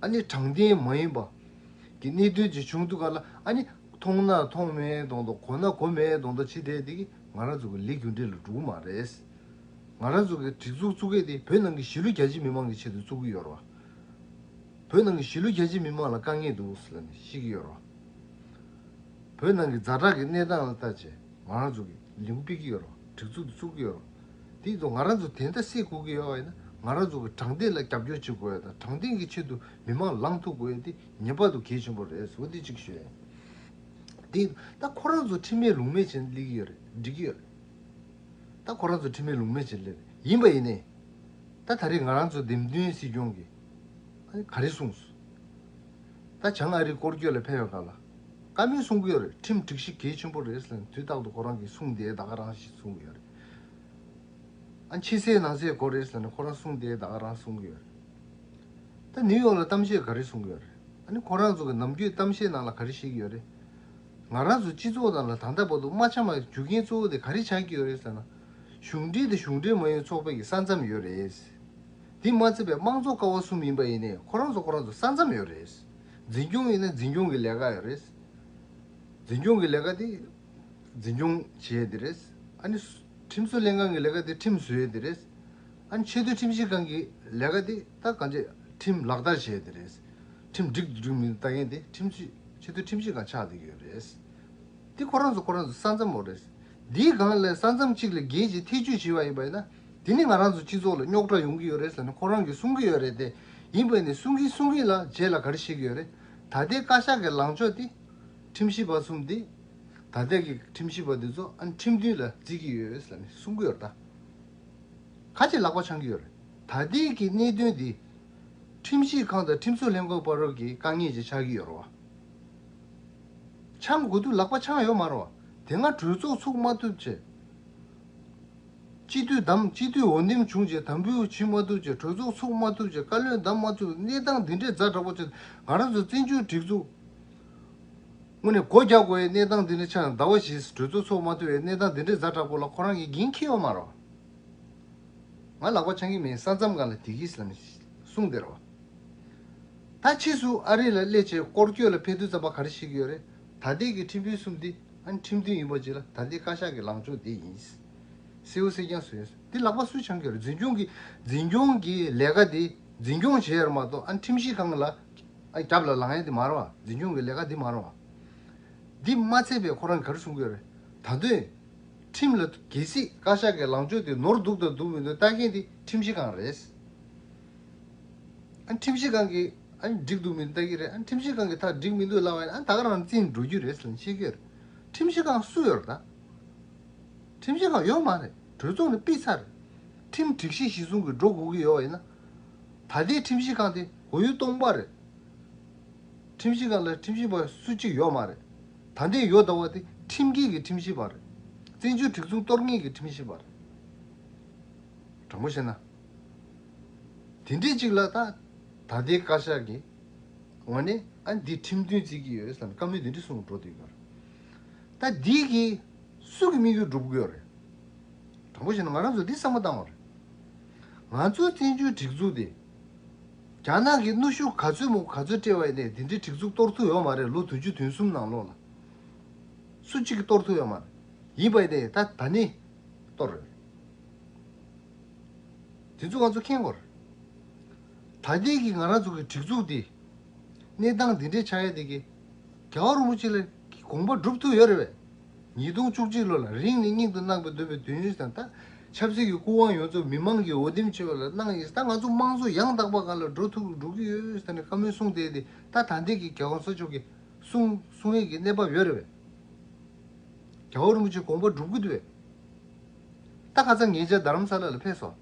ཨ་ནི་དྲང་བདེན་མ་ཡིན་པ་གི་གནད་དོན་ཅིག་བྱུང་དུས་ག་ལ། ཨ་ནི་མཐོང་ན་མཐོང་མེད་མདོག་མདོག་གོ་ན་གོ་མེད་མདོག་མདོག་བྱེད་བསྡད་དེ་གི་ང་རང་ཚོ་གི་ལས་རྒྱུ་འབྲས་ལ་འགྲོ་གི་མ་རེད། ང་རང་ཚོ་གི་སྒྲིག་འཛུགས་བཙུགས་མཁན་དེ་བོད་ནང་གི་གཞིས་ལུས་རྒྱ་ཆེ་མི་མང་གི་ཆེད་དུ་བཙུགས་ཀྱི་ཡོད་རེད་བ། བོད་ནང་གི་གཞིས་ལུས་རྒྱ་ཆེ་མི་མང་ལ་དཀའ་ངལ་འདུག་ཟེར་ནས་བཤད་ཀྱི་ཡོད་རེད་བ། བོད་ནང་གི་ཛ་དྲག་གི་གནས་སྟངས་ལ་ལྟ་བྱས་ང་རང་ཚོ་གི་ལས་འགུལ་སྤེལ་གྱི་ཡོད་རེད་བ། སྒྲིག་འཛུགས་དེ་བཙུགས་ཀྱི་ཡོད་རེད་བ། དེ་ཡིན་དུས་ང་རང་ཚོ་དེ་འདྲ་སེལ་དགོས་ཀྱི་ཡོད་པ་ཡིན་ན་ང་རང་ཚོ་གི་དྲང་བདེན་ལ་རྒྱབ་སྐྱོར་བྱེད་དགོས་ཡ་དང་དྲང་བདེན་གྱི་ཆེད་དུ་མི་མང་ལངས་ཐུབ་དགོས་ཡ་དེ་ངེས་པར་དུ་གལ་ཆེན་པོ་རེད་ཟེར་བ་དེ་གཅིག་ཤོད། དེ་ད་ཁོ་རང་ཚོ་ཁྲིམས་མེད་ལུགས་མེད་བྱས་ནས་སླེབས་ཀྱི་ཡོད་རེད། འགྲིག་གི་ཡོད་རེད། ད་ཁོ་རང་ཚོ་ཁྲིམས་མེད་ལུགས་མེད་བྱས་སླེབས་རེད། ཡིན་པ་ཡིན་ནའི། ད་ད་རེས་ང་རང་ཚོ་འདེམས་ཐོན་སྲིད་སྐྱོང་གིས་ཨ་ནི་ག་རེ་གསུངས་སོང་། ད་བྱང་ཨ་རིའི་སྐོར་སྐྱོད་ལ་ཕེབས་པའི་སྐབས་ལ་བཀའ་མོལ་གསུང་གི་ཡོད་རེད། ཁྲིམས་སྒྲིག་གཞི་གལ་ཆེན་པོ་རེད་ཟེར་ནས་དུས་རྟག་ཏུ་ཁོ་རང་གིས་གསུངས་ཏེ་ད་ག་རང་ཞིག་གསུང་གི་ཡོད་རེད། ཨ་ཕྱི་གསལ་ནང་གསལ་སྐོར་རེད་ཟེར་ནས་ཁོ་རང་གསུངས་ཏེ་ད་ག་རང་གསུང་གི་ཡོད་རེད། ད་ནིའུ་ཡོག་ལ་གཏམ་བཤད་ག་རེ་གསུང་གི་ཡོད་རེད། ཨ་ནི་ཁོ་རང་ཚོ་གི་ནམ་རྒྱུན་གཏམ་བཤད་ནང་ལ་ག་རེ་བཤད་ཀྱི་ཡོད་རེད། ང་རང་ཚོ་སྤྱི་ཚོགས་ནང་ལ་ད་ལྟ་བར་དུ་མ་འཆམ་པ་རྒྱུ་རྐྱེན་གཙོ་བོ་དེ་ག་རེ་ཆགས་ཀྱི་ཡོད་རེད་ཟེར་ན། གཞུང་འབྲེལ་དང་གཞུང་འབྲེལ་མ་ཡིན་ཚོགས་པའི་གི་ས་མཚམས་ཡོད་རེད། དེ་མ་ཚད་པའི་དམངས་གཙོ་ཀ་བ་གསུམ་ཡིན་པ་ཡིན་ནའི་ཁོ་རང་ཚོ་ཁོ་རང་ཚོ་ས་མཚམས་ཡོད་རེད། འཛིན་སྐྱོང་ཡིན་ན་འཛིན་སྐྱོང་གི་ལས་ཀ་ཡོད་རེད། འཛིན་སྐྱོང་གི་ལས་ཀ་དེ་འཛིན་སྐྱོང་བྱེད་ཡས་དེ་རེད། ཨ་ནི་ཁྲིམས་བཟོ་ལྷན་ཁང་གི་ལས་ཀ་དེ་ཁྲིམས་བཟོ་ཡས་དེ་རེད། ཨ་ནི་ཆེས་མཐོའི་ཁྲིམས་ཞིབ་ཁང་གི་ལས་ཀ་དེ་ད་གང་ཅི་ཁྲིམས་ལག་བསྟར་བྱེད་ཡས་དེ་རེད། ཁྲིམས་འགྲིག་འགྲིག་མི་འདུག་ལྟ་མཁན་དེ་ཁྲིམས་ཞིབ་ཆེས་མཐོའི་ཁྲིམས་ཞིབ་ཁང་ཆགས་བསྡད་ཀྱི་ཡོད་རེད། དེ་ཁོ་རང་ཚོ་ཁོ་རང་ཚོ་ས་མཚམས་མོ་རེད། འདིའི་སྒང་ལ་ས་མཚམས་གཅིག་ལ་སྒེར་གྱི་ཐེ་བྱུས་བྱས་པ་ཡིན་པ་ཡིན་ན་དེ་ནི་ང་རང་ཚོ་སྤྱི་ཚོགས་ལ་རྙོག་དྲ་ཡོང་གི་ཡོད་རེད་ཟེར་ནས་ཁོ་རང་གིས་གསུང་གི་ཡོད་རེད་དེ། ཡིན་པ་ཡིན་ནའི་གསུང་གིན་གསུང་གིན་ལ་རྗེས་ལ་ག་རེ་བཤད་ཀྱི་ཡོད་རེད། ད་ལྟའི་བཀའ་ཤག་གི་ལངས་ཕྱོགས་དེ་ཁྲིམས་ཞིབ་པ་གསུམ་དེ། ད་ལྟའི་གི་ཁྲིམས་ཞིབ་པ་དེ་ཚོ་ཨ་ནི་ཁྲིམས་མཐུན་ལ་བརྩི་གི་ཡོད་ཟེར་ནས་གསུང་གི་ཡོད་རེད་ད། ག་ཅི་ལག་པ་འཆང་གི་ཡོད་རེད། ད་ལྟའི་གི་གནད་དོན་འདི་ཁྲིམས་ཞིབ་ཁང་དང་ཁྲིམས་བཟོ་ལྷན་ཁང་བར་གྱི་དཀའ་ངལ་ཅིག་ཆགས་ཀྱི་ཡོད་རེད་བ། འཆང་དགོས་དུས་ལག་པ་འཆང་ཡོད་མ་རེད་བ། དེ་སྔ་གྲོས་ཚོགས་ཚུགས་མ་ཐུབ་བྱས། སྤྱི་འཐུས་བདམས། སྤྱི་འཐུས་འོས་འདེམས་བྱུང་རྗེས་དམ་འབུལ་བྱེད་མ་ཐུབ་རྗེས། གྲོས་ཚོགས་ཚུགས་མ་ཐུབ་རྗེས། བཀའ་བློན་བདམས་མ་ཐུབ། གནས་སྟངས་འདི་འདྲའི་ཛ་དྲག་པོ་བྱས། ང་རང་ཚོ་བཙན་བྱོལ་སྒྲིག་འཛུགས་དངོས་གནས་སྒོ་རྒྱག་དགོས་ཡའི་གནས་སྟངས་འདི་འདྲ་ཆགས་ནས་ཟླ་བ་བཞི་གྲོས་ཚོགས་ཚུགས་མ་ཐུབ་པའི་གནས་སྟངས་འདི་འདྲའི་ཛ་དྲག་པོ་ལ་ཁོ་རང་གིས་འགན་འཁྱེར་ཡོད་མ་རེད། ང་ལག་པ་འཆང་གི་མིན། ས་མཚམས་སྒང་ལ་བསྡད་ཀྱི་ཟེར་ནས་གསུངས་བསྡད་རེད་བ། ད་ཕྱིས་སུ་ཨ་རི་ལ་སླེབས་བྱས་སྐོར་སྐྱོད་ལ་ཕེབས་དུས་ཙམ་པ་ག་རེ་བཤད་ཀྱི་ཡོད་རེད། ད་ལྟའི་གི་ཁྲིམས་དཔོན་གསུམ་འདི་ཨ་ནི་ཁྲིམས་མཐུན་ཡིན་པ་ཅིག་ལ་ད་ལྟའི་བཀའ་ཤག་གི་ལངས་ཕྱོགས་འདི་ཡིན། གསལ་པོ་གསལ་རྐྱང་བཟོས་ཡོད། འདི་ལག་པ་སུས་འཆང་གི་ཡོད་རེད། འཛིན་སྐྱོང་གི་འཛིན་སྐྱོང་གི་ལས་ཀ་འདི་འཛིན་སྐྱོང་བྱེད་ཡ་རེད་མ་གཏོགས་ཨ་ནི་ཁྲིམས་ཞིབ་ཁང་ལ་ཨ་རྒྱབ་ལ་ལངས་ཡ་འདི་མ་རེད་བ། འཛིན་སྐྱོང་གི་ལས་ཀ་འདི་མ་རེད་བ། འདི་མ་ཚད་པའི་ཁོ་རང་ག་རེ་གསུང་གི་ཡོད་རེད། ད་དུང་ཁྲིམས་ལ་གལ་སྲིད་བཀའ་ཤག་གི་ལངས་ཕྱོགས་དེ་ནོར་འདུག་དང་འདུག་མི་འདུག་ལྟ་མཁན་དེ་ཁྲིམས་ཞིབ་ཁང་རེད། ཨ་ཁྲིམས་ཞིབ་ཁང་གིས་ཨ་འགྲིག་འདུག་མི་འདུག་ལྟ་གི་རེད། ཨ་ཁྲིམས་ཞིབ་ཁང་གིས་ད་འགྲིག་མི་འདུག་ལབ་པ་ཡིན་ན་ཨ་ད་ག་རང་རྩིས་འགྲོ་རྒྱུ་རེད་ཟེར་ནས་བཤད་ཀྱི་ཡོད་རེད། ཁྲིམས་ཞིབ་ཁང་སུ་ཡོད་རེད་ད། ཁྲིམས་ཞིབ་ཁང་ཡོད་མ་རེད། གྲོས་ཚོགས་ནས་ཕུད་ཚར་རེད། ཁྲིམས་སྒྲིག་གཞི་གཞིར་བཟུང་གིས་འགྲོ་དགོས་ཀྱི་ཡོད་པ་ཡིན་ན། ད་ལྟའི་ཁྲིམས་ཞིབ་ཁང་དེ་མགོ་ཡུ་སྟོང་པ་རེད། ཁྲིམས་ཞིབ་ཁང་ལ་ཁྲིམས་ཞིབ་པ་སུ་གཅིག་ཡོད་མ་རེད། ད་ལྟའི་ཡོད་བསྡད་པ་དེ་ཁྲིམས་འགལ་གྱི་ཁྲིམས་ཞིབ་པ་རེད། བཙན་བྱོལ་སྒྲིག་འཛུགས་གཏོར་མཁན་གྱི་ཁྲིམས་ཞིབ་པ་རེད། དྲང་པོ་བཤད་ན། དེ་འདྲའི་གཅིག་ལ་ད་ད་ལྟའི་བཀའ་ཤག་གི་ངོས་ནས་ཨ་འདི་ཁྲིམས་མཐུན་བརྩི་གི་ཡོད་ཟེར་ནས་བཀའ་མོལ་འདི་འདྲ་གསུངས་འགྲོ་བསྡད་ཡོད་རེད། ད་འདི་གི་སུ་གི་དམིགས་ཡུལ་འགྲུབ་གི་ཡོད་རེད། དྲང་པོ་བཤད་ན་ང་རང་ཚོ་འདི་བསམ་བློ་བཏང་བ་རེད། ང་ཚོའི་བཙན་བྱོལ་སྒྲིག་འཛུགས་དེ། རྒྱ་ནག་གིས་གནོན་ཤུགས་ག་ཚོད་མང་ག་ཚོད་སྤྲད་པ་ཡིན་ནའི་དེ་འདྲའི་སྒྲིག་འཛུགས་གཏོར་ཐུབ་ཡོད་མ་རེད། ལོ་བདུན་ཅུ་དོན་གསུམ་ནང་ལོགས་ལ། སུ་གཅིག་གིས་གཏོར་ཐུབ་ཡོད་མ་རེད། ཡིན་པ་ཡིན་ནའི་ད་ད་ནི་གཏོར་རེད། དེ་ཚོ་ང་ཚོ་མཁྱེན་དགོས་རེད། ད་ལྟའི་གི་ང་རང་ཚོ་གི་སྒྲིག་འཛུགས་དེ། གནས་སྟངས་འདི་འདྲའི་ཆགས་ཡ་དེ་གི། རྒྱལ་བ་རིན་པོ་ཆེ་ལ་དགོངས་པ་སྒྲུབ་ཐུབ་ཡོད་རེད་པས། ཉིས་སྟོང་བཅུ་གཅིག་ལོ་ལ་རིང་ནས་སྙིང་དུ་བརྣག་པའི་འདོད་པའི་དོན་ཡོད་ཙང་ད། ཆབ་སྲིད་ཀྱི་སྐུ་དབང་ཡོངས་རྫོགས་མི་མང་གིས་འོས་འདེམས་བྱས་པ་ལ་གནང་ཡིན། ད་ང་ཚོ་དམངས་གཙོ་ཡང་དག་པ་སྒང་ལ་འགྲོ་ཐུབ་འགྲོ་གི་ཡོད་ཟེར་ནས་བཀའ་མོལ་གསུངས་བསྡད་དེ། ད་ད་ལྟའི་གི་རྒྱལ་བ་གོང་ས་མཆོག་གིས་གསུང་གསུང་ཡས་ཀྱི་གནས་བབ་ཡོད་རེད་པས། རྒྱལ་བ་རིན་པོ་ཆེ་དགོངས་པ་སྒྲུབ་གི་འདུག་པས། ད་ཁ་སང་ཉེ་ཆར་རྡ་རམ་ས་ལ་ལ་ཕེབས་སོང་།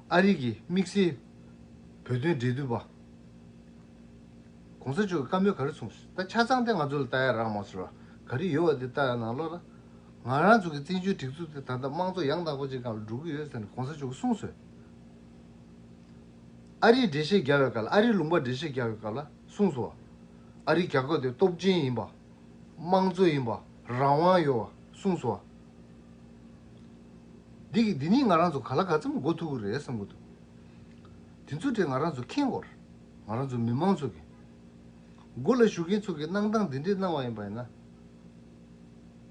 ཨ་རི་གི་དམིགས་བསལ་བོད་དོན་འབྲེལ་མཐུད་པ། གོང་ས་མཆོག་གིས་བཀའ་མོལ་ག་རེ་གསུངས་སོང་། ད་ཆ་ཚང་དེ་ང་ཚོ་ལ་ལྟ་ཡ་རག་མ་སོང་ར། ག་རེ་ཡོད་པ་དེ་ལྟ་ཡ་ནང་ལོགས་ལ། ང་རང་ཚོ་གི་བཙན་བྱོལ་སྒྲིག་འཛུགས་དེ་ད་ལྟ་དམངས་གཙོ་ཡང་དག་པ་ཅིག་སྒང་ལ་འགྲོ་གི་ཡོད་ཟེར་ནས་གོང་ས་མཆོག་གིས་གསུངས་སོང་། ཨ་རིས་འགྲེལ་བཤད་རྒྱག་པའི་སྐབས་ལ། ཨ་རིའི་ལུང་པ་འགྲེལ་བཤད་རྒྱག་པའི་སྐབས་ལ་གསུངས་སོང་བ། ཨ་རིའི་རྒྱལ་ཁབ་དེ་སྟོབས་ཆེན་ཡིན་པ། དམངས་གཙོ་ཡིན་པ། རང་དབང་ཡོད་པ་གསུངས་སོང་བ། འདི་གི་འདི་ནི་ང་རང་ཚོ་ག་ལ་ག་ཙམ་མགོ་ཐུག་གི་རེད་བསམ་གི་འདུག་དེ་ཚོ་དེ་ང་རང་ཚོ་མཁྱེན་དགོས་རེད། ང་རང་ཚོ་མི་མང་ཚོ་གི་མགོ་ལ་བཞུགས་མཁན་ཚོ་གི་གནང་སྟངས་འདི་འདྲས་གནང་བ་ཡིན་པ་ཡིན་ན།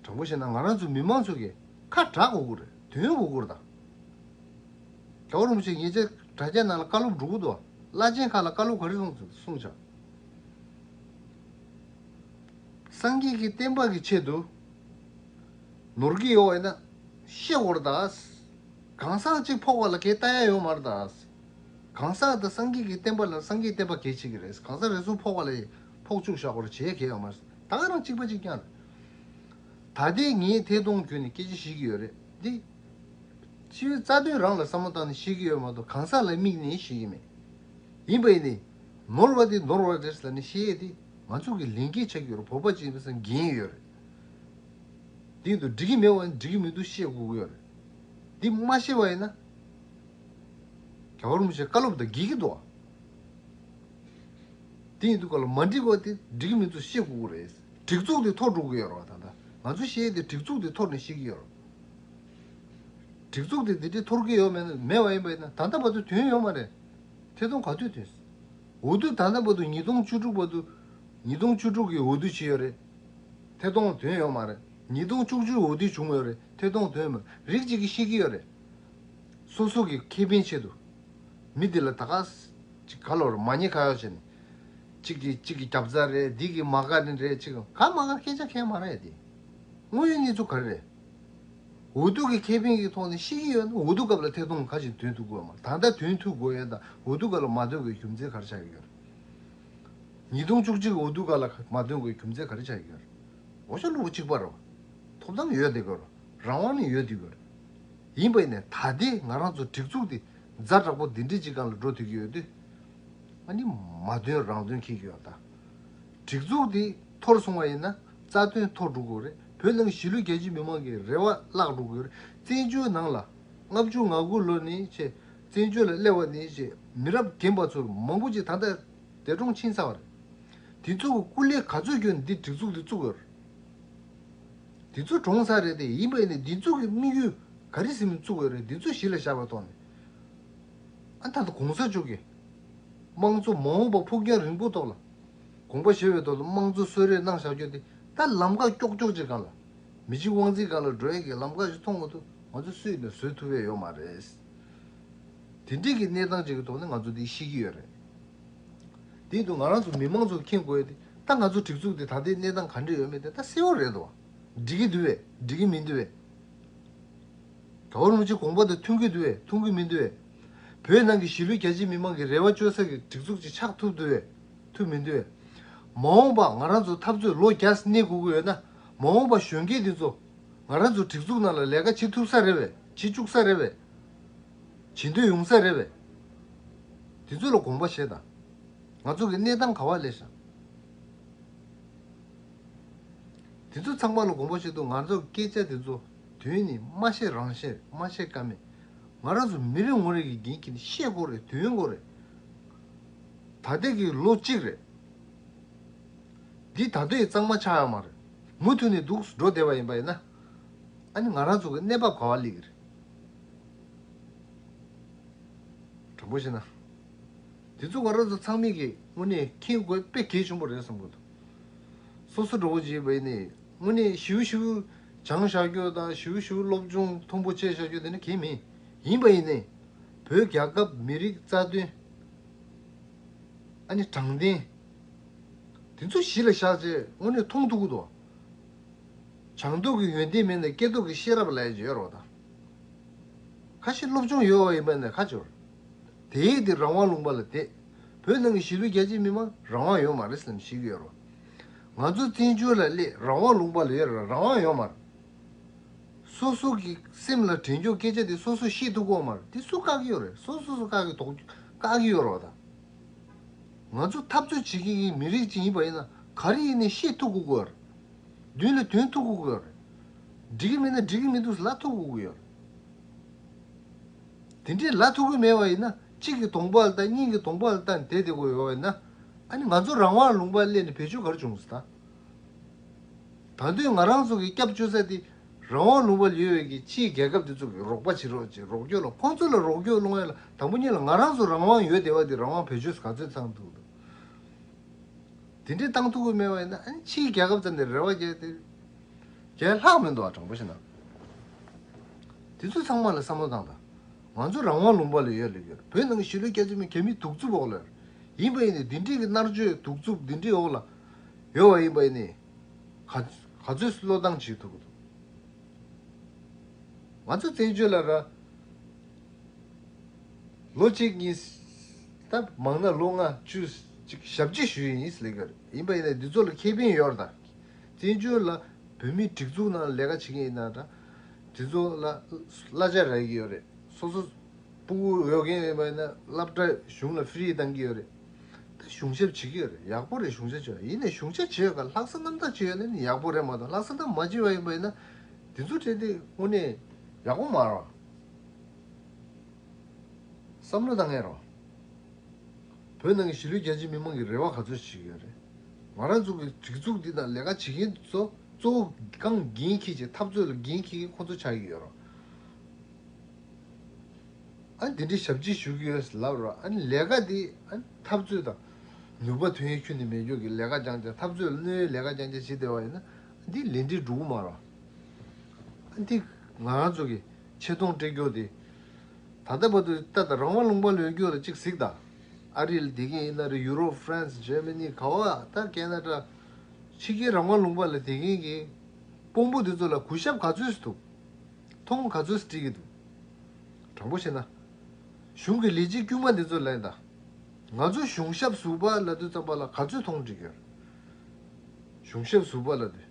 དྲང་པོ་བཤད་ན་ང་རང་ཚོ་མི་མང་ཚོ་གི་ཁ་གྲག་དགོས་ཀྱི་རེད། དོན་དགོས་ཀྱི་རེད་ད། རྒྱལ་བ་རིན་པོ་ཆེ་ཉེ་ཆར་དྲ་རྒྱ་ནང་ལ་བཀའ་སློབ་སྒྲུབ་ཀྱི་འདུག་བླ་ཆེན་ཁག་ལ་བཀའ་སློབ་ག་རེ་གསུངས་གསུངས་བྱ། སངས་རྒྱས་ཀྱི་བསྟན་པ་གི་ཆེད་དུ་ནོར་གྱི་ཡོད་པ་ཡིན་ན་ཤེས་དགོས་རེད་ད། གང་ཟག་གཅིག་ཕོག་པ་ལ་གས་ལྟ་ཡ་ཡོད་མ་རེད་ད། གང་ཟག་དང་སངས་རྒྱས་ཀྱི་བསྟན་པ་ལ་སངས་རྒྱས་བསྟན་པ་གལ་ཆེ་གི་རེད། གང་ཟག་རེ་ཟུང་ཕོག་པ་ལ་ཕོག་བཅུག་བཞག་པར་བྱེད་ཡ་གལ་ཡོད་མ་རེད། ད་ག་རང་གཅིག་པ་གཅིག་རྐྱང་རེད། ད་ལྟའི་ངས་ཐད་གཏོང་བརྒྱུད་ནས་སྐད་ཆ་བཤད་ཀྱི་ཡོད་རེད་འདི། སྤྱི་པའི་རྩ་དོན་རང་ལ་བསམ་བློ་བཏང་ནས་བཤད་ཀྱི་ཡོད་མ་གཏོགས་གང་ཟག་ལ་དམིགས་ནས་བཤད་ཀྱི་མེད། ཡིན་པ་ཡིན་ནའི། ནོར་བ་དེ་ནོར་བ་རེད་ཟེར་ནས་བཤད་ཡས་དེ་ང་ཚོ་གི་ལས་འགན་ཆགས་ཀྱི་ཡོད་རེད། བོད་པ་ཅིག་ཡིན་པ་སང་འགན་ཡོད་རེད། དེ་ཡིན་དུས་འགྲིག་གི་མེད་པ་ཡིན་འགྲིག་གི་མི་འདུག་བཤད་དགོས་ཀྱི་ཡོད་རེད། འདི་མ་བཤད་པ་ཡིན་ན། རྒྱལ་བ་རིན་པོ་ཆེ་བཀའ་སློབ་དང་འགལ་གྱི་འདུག་ཨ། དེ་ཡིན་དུས་ག་ལ་མ་འགྲིག་པ་དེ་འགྲིག་གི་མི་འདུག་བཤད་དགོས་ཀྱི་རེད། སྒྲིག་འཛུགས་དེ་འཐོར་འགྲོ་གི་ཡོད་རེད་བ། ད་ལྟ་ང་ཚོ་བཤད་ཡས་དེ་སྒྲིག་འཛུགས་དེ་འཐོར་ནས་བཤད་ཀྱི་ཡོད་རེད། སྒྲིག་འཛུགས་དེ་འདི་འདྲའི་འཐོར་གྱི་ཡོད་མེད་ན། མེད་པ་ཡིན་པ་ཡིན་ན་ད་ལྟ་བར་དུ་ཐོན་ཡོད་མ་རེད། ཐད་གཏོང་ག་དུས་ཐོན། འོས་བསྡུ་ད་ལྟ་བར་དུ་ཉིས་སྟོང་བཅུ་དྲུག་བར་དུ། ཉིས་སྟོང་བཅུ་དྲུག་གི་འོས་བསྡུ་བྱས་ཡོད་རེད། ཐད་གཏོང་ཐོན་ཡོད་མ་རེད། ཉིས་སྟོང་བཅུ་བཅུ་འོས་བསྡུ་བྱུང་ཡོད་རེད། ཐད་གཏོང་ཐོན་མ་རིགས་གཅིག་གིས་ཤེས་ཀྱི་ཡོད་རེད། སོ་སོ་གི་ཁེ་ཕན་ཆེད་དུ། མི་འདི་ལ་ད་ག་ཅིག་ག་ལོར་མ་ཉེས་ཁ་ཡོག་བྱས་ནས། གཅིག་གིས་གཅིག་གི་རྒྱབ་རྩ་རེད། འདི་གིས་མ་དགའ་ནི་རེད། གཅིག་ག་མ་དགའ་སྐད་ཆ་ཁས་མ་རེད་དེ། དངོས་ཡོད་གནས་ཚུལ་ག་རེ་རེད། འོས་བསྡུ་གི་ཁེ་ཕན་གྱི་ཐོག་ནས་ཤེས་ཀྱི་ཡོད་ན་འོས་བསྡུ་སྐབས་ལ་ཐད་གཏོང་ག་ཞིག་ཐོན་ཐུབ་དགོས་མ། ད་ལྟ་ཐོན་ཐུབ་དགོས་ཡོད་ད། འོས་བསྡུ་སྐབས་ལ་མ་ཐོན་དགོས་རྒྱུ་མཚན་ག་རེ་ཆགས་ཀྱི་ཡོད་རེད། ཉིས་སྟོང་བཅུ་གཅིག་འོས་བསྡུ་སྐབས་ལ་མ་ཐོན་དགོས་རྒྱུ་མཚན་ག་རེ་ཆགས་ཀྱི་ཡོད་རེད། འོ་ཤོག་གློག་གཅིག་པ་རེད་བ། ཐོབ་ཐང་ཡོད་དེ་དགོས་རེད། རང་དབང་ནི་ཡོད་དེ་དགོས་རེད། ཡིན་པ་ཡིན་ནའི་ད་ལྟའི་ང་རང་ཚོ་སྒྲིག་འཛུགས་དེ་ཛ་དྲག་པོ་འདི་འདྲའི་ཅིག་སྒང་ལ་འགྲོ་ཐུབ་ཀྱི་ཡོད་དུས། ཨ་ནི་མ་དོན་རང་དོན་འཁྱེར་གྱི་ཡོད་ད། སྒྲིག་འཛུགས་དེ་འཐོར་སོང་བ་ཡིན་ན་རྩ་དོན་འཐོར་འགྲོ་གི་རེད། བོད་ནང་གི་གཞིས་ལུས་རྒྱ་ཆེ་མི་མང་གི་རེ་བ་བརླག་འགྲོ་གི་རེད། བཙན་བྱོལ་ནང་ལ་ལྔ་བཅུ་ང་དགུ་ལོ་ནས་བྱས་བཙན་བྱོལ་ལ་སླེབས་པ་ནས་བྱས་མི་རབས་རྒན་པ་ཚོ་མང་པོ་ཅིག་ད་ལྟ་འདས་གྲོངས་ཕྱིན་ཚར་བ་རེད། དེ་ཚོ་གི་སྐུ་ལས་ག་ཚོད་བསྐྱོན་འདི་སྒྲིག་འཛུགས་འདི་བཙུགས་ཡོད་རེད། དེ་ཚོ་གྲོངས་ས་རེད་དེ། ཡིན་པ་ཡིན་ནའི་འདི་ཚོ་གི་དམིགས་ཡུལ་ག་རེ་ཟིན་བཙུགས་ཡོད་རེད། འདི་ཚོ་གཞི་ལ་བཞག་པའི་ཐོག་ནས། ཨ་ད་ལྟ་གོང་ས་མཆོག་གིས་དམངས་གཙོ་མ་འོངས་པ་ཕུགས་རྒྱང་རིང་པོ་ཐོག་ལ་དགོངས་པ་བཞེས་པའི་ཐོག་ལ་དམངས་གཙོ་གསོལ་རས་གནང་བཞག་རྒྱུ་དེ་ད་ལམ་ཁ་ཀྱོག་ཀྱོག་ཅིག་སྒང་ལ། མི་གཅིག་དབང་འཛིན་སྒང་ལ་འགྲོ་ཡས་ཀྱི་ལམ་ཁ་ཞིག་མཐོང་མ་ཐུབ། ང་ཚོ་སུས་ནས་བཟོད་ཐུབ་ཡས་ཡོད་མ་རེད། དེ་འདྲའི་གི་གནས་སྟངས་ཅིག་གི་ཐོག་ནས་ང་ཚོ་འདི་ཤེས་ཀྱི་ཡོད་རེད། དེ་དུས་ང་རང་ཚོ་མི་མང་ཚོ་མཁྱེན་དགོས་ཡ་དེ་ད་ང་ཚོ་སྒྲིག་འཛུགས་དེ་ད་ལྟའི་གནས་སྟངས་ག་འདྲ་ཡོད་མེད་དེ་ད་གསལ་བོ་རེད་དོ། འགྲིག་གི་འདུག་བས། འགྲིག་གི་མི་འདུག་བས། རྒྱལ་བ་རིན་པོ་ཆེ་དགོངས་པ་དང་མཐུན་གྱི་འདུག་བས། མཐུན་གྱི་མི་འདུག་བས། བོད་ནང་གི་གཞིས་ལུས་རྒྱ་ཆེ་མི་མང་གི་རེ་བ་བཅོལ་ས་གི་སྒྲིག་འཛུགས་ཅིག་ཆགས་ཐུབ་འདུག་བས། ཐུབ་མི་འདུག་བས། མ་འོངས་པ་ང་རང་ཚོ་འཐབ་རྩོད་ལོ་བརྒྱ་གནས་དགོས་ཀྱི་ཡོད་ན། མ་འོངས་པ་གཞོན་སྐྱེས་འདི་ཚོ་ང་རང་ཚོ་སྒྲིག་འཛུགས་ནང་ལ་ལས་ཀ་བྱེད་ཐུབ་ས་རེད་བས། བྱེད་བཅུག་ས་རེད་བས། བྱེད་འདོད་ཡོང་ས་རེད་བས། དེ་ཚོ་ལ་དགོངས་པ་བཞེས་དང་། ང་ཚོ་གི་གནས་སྟངས་ག་བ་སླེབས་ཤག་དེ་ཚོ་ཚང་མ་ལ་དགོངས་པ་བཞེས་དུས་ང་ཚོ་སྐད་ཆ་དེ་ཚོ་ དོན་ནི་མ་བཤད་རང་བཤད་མ་བཤད་ཀ་མེད། ང་རང་ཚོ་མི་རེ་ངོ་རེ་གི་འགན་འཁྱེར་ནས་བཤད་དགོས་རེད། དོན་དགོས་རེད། ད་ལྟ་གི་ལོ་གཅིག་རེད། འདི་ད་ལྟའི་གཙང་མ་ཆགས་ཡོད་མ་རེད། མུ་མཐུད་ནས་འདུག་འགྲོ་བསྡད་པ་ཡིན་པ་ཡིན་ན། ཨ་ནི་ང་རང་ཚོ་གི་གནས་བབ་ག་བ་སླེབས་ཀྱི་རེད། དྲང་པོ་བཤད་ན། དེ་ཚོ་ང་རང་ཚོ་ཚང་མས་ཀྱི་དངོས་གནས་མཁྱེན་དགོས་དཔེ་གལ་ཆེན་པོ་རེད་བསམ་གྱི་འདུག་སོ་སོ་འགྲོ་བོ་བྱས་པ་ཡིན་ནའི་དངོས་གནས་ཞིའུ་ཞིའུ་བྱང་བཞག་རྒྱུ་དང་ཞིའུ་ཞིའུ་སློབ་སྦྱོང་མཐོན་པོ་བྱས་བཞག་རྒྱུ་དེ་ནི་གལ་མིན། ཡིན་པ་ཡིན་ནའི་བོད་རྒྱལ་ཁབ་མི་རིགས་རྩ་དོན། ཨ་ནི་དྲང་བདེན། དེ་ཚོ་གཞི་ལ་བཞག་རྗེས་དངོས་གནས་མཐོང་ཐུབ་ཀྱི་འདུག་བྱང་ཐོག་གི་ཡོན་ཏན་མེད་ན་སྐྱེ་ཐོག་གི་ཤེས་རབ་ལ་ཡ་ཡོད་རོགས་དང་། ཁ་ཤས་སློབ་སྦྱོང་ཡོད་པ་ཡིན་པ་ནས་ཁ་སྦྱོར། དེའི་དེ་རང་དབང་ལུང་པ་ལ་བསྡད། བོད་ནང་གི་གཞིས་ལུས་རྒྱ་ཆེ་མི་མང་རང་དབང་ཡོད་མ་རེད་བསམ་ཤེས་ཀྱི་ཡོད་རོགས། ང་ཚོ་བཙན་བྱོལ་ལ་སླེབས་རང་དབང་ལུང་པ་ལ་ཡོད་ར་རང་དབང་ཡོད་མ་རེད། སོ་སོ་གི་སེམས་ལ་དྲན་རྒྱུ་སྐད་ཆ་དེ་སོ་སོ་བཤད་ཐུབ་ཀྱི་ཡོད་མ་རེད། དེ་སུ་བཀག་གི་ཡོད་རེད། སོ་སོ་སོ་བཀག་གི་དོགས་བཀག་གི་ཡོད་རོགས་དང་། ང་ཚོ་འཐབ་རྩོད་བྱེད་མཁན་གྱི་མི་རིགས་ཅིག་ཡིན་པ་ཡིན་ན་ག་རེ་ཡིན་ནའི་བཤད་ཐུབ་དགོས་ཀྱི་ཡོད་རེད། མདུན་ལ་དོན་ཐུབ་དགོས་ཀྱི་ཡོད་རེད། འགྲིག་གི་མེད་ན་འགྲིག་གི་མི་འདུག་ལབ་ཐུབ་དགོས་ཀྱི་ཡོད་རེད། དེ་འདྲའི་ལབ་ཐུབ་ཀྱི་མེད་པ་ཡིན་ན་གཅིག་གི་གདོང་པ་ལ་ལྟ་གཉིས་ཀྱི་གདོང་པ་ལ་ལྟ་ནས་བསྡད་བསྡད་དགོས་ཡོད་པ་ཡིན་ན། ཨ་ནི་ང་ཚོ་རང་དབང་ལུང་པ་སླེབས་ནས་བེད་སྤྱོད་ག་རེ་བྱུང་ཟེར་ད། ད་དུང་ང་རང་ཚོ་གི་སྐྱབས་བཅོལ་ས་དེ་རང་དབང་ལུང་པ་ལ་ཡོད་པའི་གི་ཕྱིའི་རྒྱལ་ཁབ་དེ་ཚོ་གི་རོགས་པ་བྱེད་རོགས་བྱེད་རོགས་སྐྱོར་ལ་ཁོང་ཚོ་ལ་རོགས་སྐྱོར་སློང་ཡ་ལ་དང་པོ་ཉིད་ལ་ང་རང་ཚོ་རང་དབང་ཡོད་བསྡད་པ་དེ་རང་དབང་བེད་སྤྱོད་ག་ཚོད་ཚང་ཐུབ་འདུག་དེ་འདྲའི་བཏང་ཐུབ་ཀྱི་མེད་པ་ཡིན་ན་ཨ་ནི་ཕྱིའི་རྒྱལ་ཁབ་ཚོ་ནས་རེ་བ་བྱས་ཏེ་རྒྱལ་ལྷག་མི་འདུག་ཨ། དྲང་པོ་བཤད་ན། དེ་ཚོ་ཚང་མ་ལ་བསམ་བློ་བཏང་དང་། ང་ཚོ་རང་དབང་ལུང་པ་ལ་ཡོད་ལ་ཡོད། བོད་ནང་གི་གཞིས་ལུས་རྒྱ་ཆེ་མི་ག་མི་གདུག་རྩུབ་འོག་ལ་ཡོད། ཡིན་པ་ཡིན་ནའི་འདི་འདྲའི་གི་མནར་གཅོད་གདུག་རྩུབ་འདི་འདྲའི་འོག་ལ་ཡོད་པ་ཡིན་པ་ཡིན་ནའི། ག་ག་ཚོད་བློས་བཏང་བྱེད་ཐུབ་ཀྱི་འདུག་ང་ཚོ་བཙན་བྱོལ་ལ་ར། ལོ་གཅིག་གཉིས། ད་མང་ན་ལོ་ལྔ་བཅུ་ཅིག་ཞབས་ཕྱི་ཞུས་ཡིན་ཟེར་ལབ་ཀྱི་ཡོད་རེད། ཡིན་པ་ཡིན་ན་འདི་ཚོ་ལ་ཁེ་ཕན་ཡོད་རེད་ད། བཙན་བྱོལ་ལ་བོད་མིའི་སྒྲིག་འཛུགས་ནང་ལས་ཀ་བྱེད་མཁན་ཡིན་ན་ད། འདི་ཚོ་ལ་གླ་ཆ་རག་གི་ཡོད་རེད། སོ་སོ་སྤུ་གུ་ཡོད་མཁན་ཡིན་པ་ཡིན་ན་སློབ་གྲྭ་གཞུང་ལ་ཧྥི་རི་བཏང་གི་ཡོད་རེད། ད་གཞུང་ཞབས་བྱེད་ཀྱི་ཡོད་རེད། ཡག་པོ་རེད། གཞུང་ཞབས་བྱེད་ཡིན་ནའི་གཞུང་ཞབས་བྱེད་ཡོད་ག་ལྷག་བསམ་རྣམ་དག་བྱེད་ཡོད་ན་ནི་ཡག་པོ་རེད་མ་གཏོགས་ལྷག་བསམ་རྣམ་དག་མ་བྱེད་པ་ཡིན་པ་ཡིན་ན། འདི་ཚོ་བྲལ་ཏེ་དངོས་གནས་ཡག་པོ་མ་རེད། བསམ་བློ་བཏང་ཡས་རོགས། བོད་ནང་གི་གཞིས་ལུས་རྒྱ་ཆེ་མི་མང་གི་རེ་བ་ག་ཚོད་ཞིག་ཡོད་རེད། ང་རང་ཚོ་གི་སྒྲིག་འཛུགས་འདི་དང་ལས་ཀ་བྱེད་མཁན་ཚོ་གཙོ་བོ་གང་འགན་འཁྱེར་བྱས་འཐབ་རྩོད་ལ་འགན་འཁྱེར་མཁན་ཁོ་ཚོ་ཆགས་ཀྱི་ཡོད་རོགས། ཨ་འདི་འདྲའི་ཞབས་ཕྱི་ཞུ་གི་ཡོད་ཟེར་ལབ་རོགས། ཨ་ནི་ལས་ཀ་འདི་ཨ་འཐབ་རྩོད་དང་ནུས་པ་ཐོན་ཡས་ཁྱོན་ནས་མེད་རྒྱུ་གི་ལས་ཀ་རྐྱང་རྐྱང་འཐབ་རྩོད་ལ་གནོད་ཡས་ལས་ཀ་རྐྱང་རྐྱང་བྱེད་བསྡད་པ་ཡིན་ན་འདི་ལས་འབྲས་འགྲུབ་ཀྱི་མ་རེད། ཨ་འདི་ང་རང་ཚོ་གི་ཆེ་མཐོང་སྤྲད་རྒྱུ་དེ། ད་ལྟ་བར་དུ་ད་ལྟ་རང་དབང་ལུང་པ་ལ་ཡོད་རྒྱུ་ལ་གཅིག་གཟིགས་དང་། ཨ་རི་ལ་བསྡད་མཁན་ཡིན་ན་རེད། ཡུ་རོབ། ཧྥ་རན་སི། འཇར་མ་ནི། ག་བ། ད་ཁེ་ན་ཌ། ཕྱི་རྒྱལ་རང་དབང་ལུང་པ་ལ་བསྡད་མཁན་གྱི་དཔོན་པོ་དེ་ཚོ་ལ་གུས་ཞབས་ག་ཚོད་ཅིག་འདུག་མཐོང་ག་ཚོད་ཅིག་སྤྲད་ཀྱི་འདུག་དྲང་པོ་བཤད་ན། གཞུང་གི་ལས་བྱེད་དཀྱུས་མ་དེ་ཚོ་ལེན་དང་། ང་ཚོ་གཞུང་ཞབས་ཟུར་པ་ལབ་དུས་ཙམ་པ་ལ་ག་ཚོད་མཐོང་འགྲིག་ཡོད། གཞུང་ཞབས་ཟུར་པ་ལབ་དུས།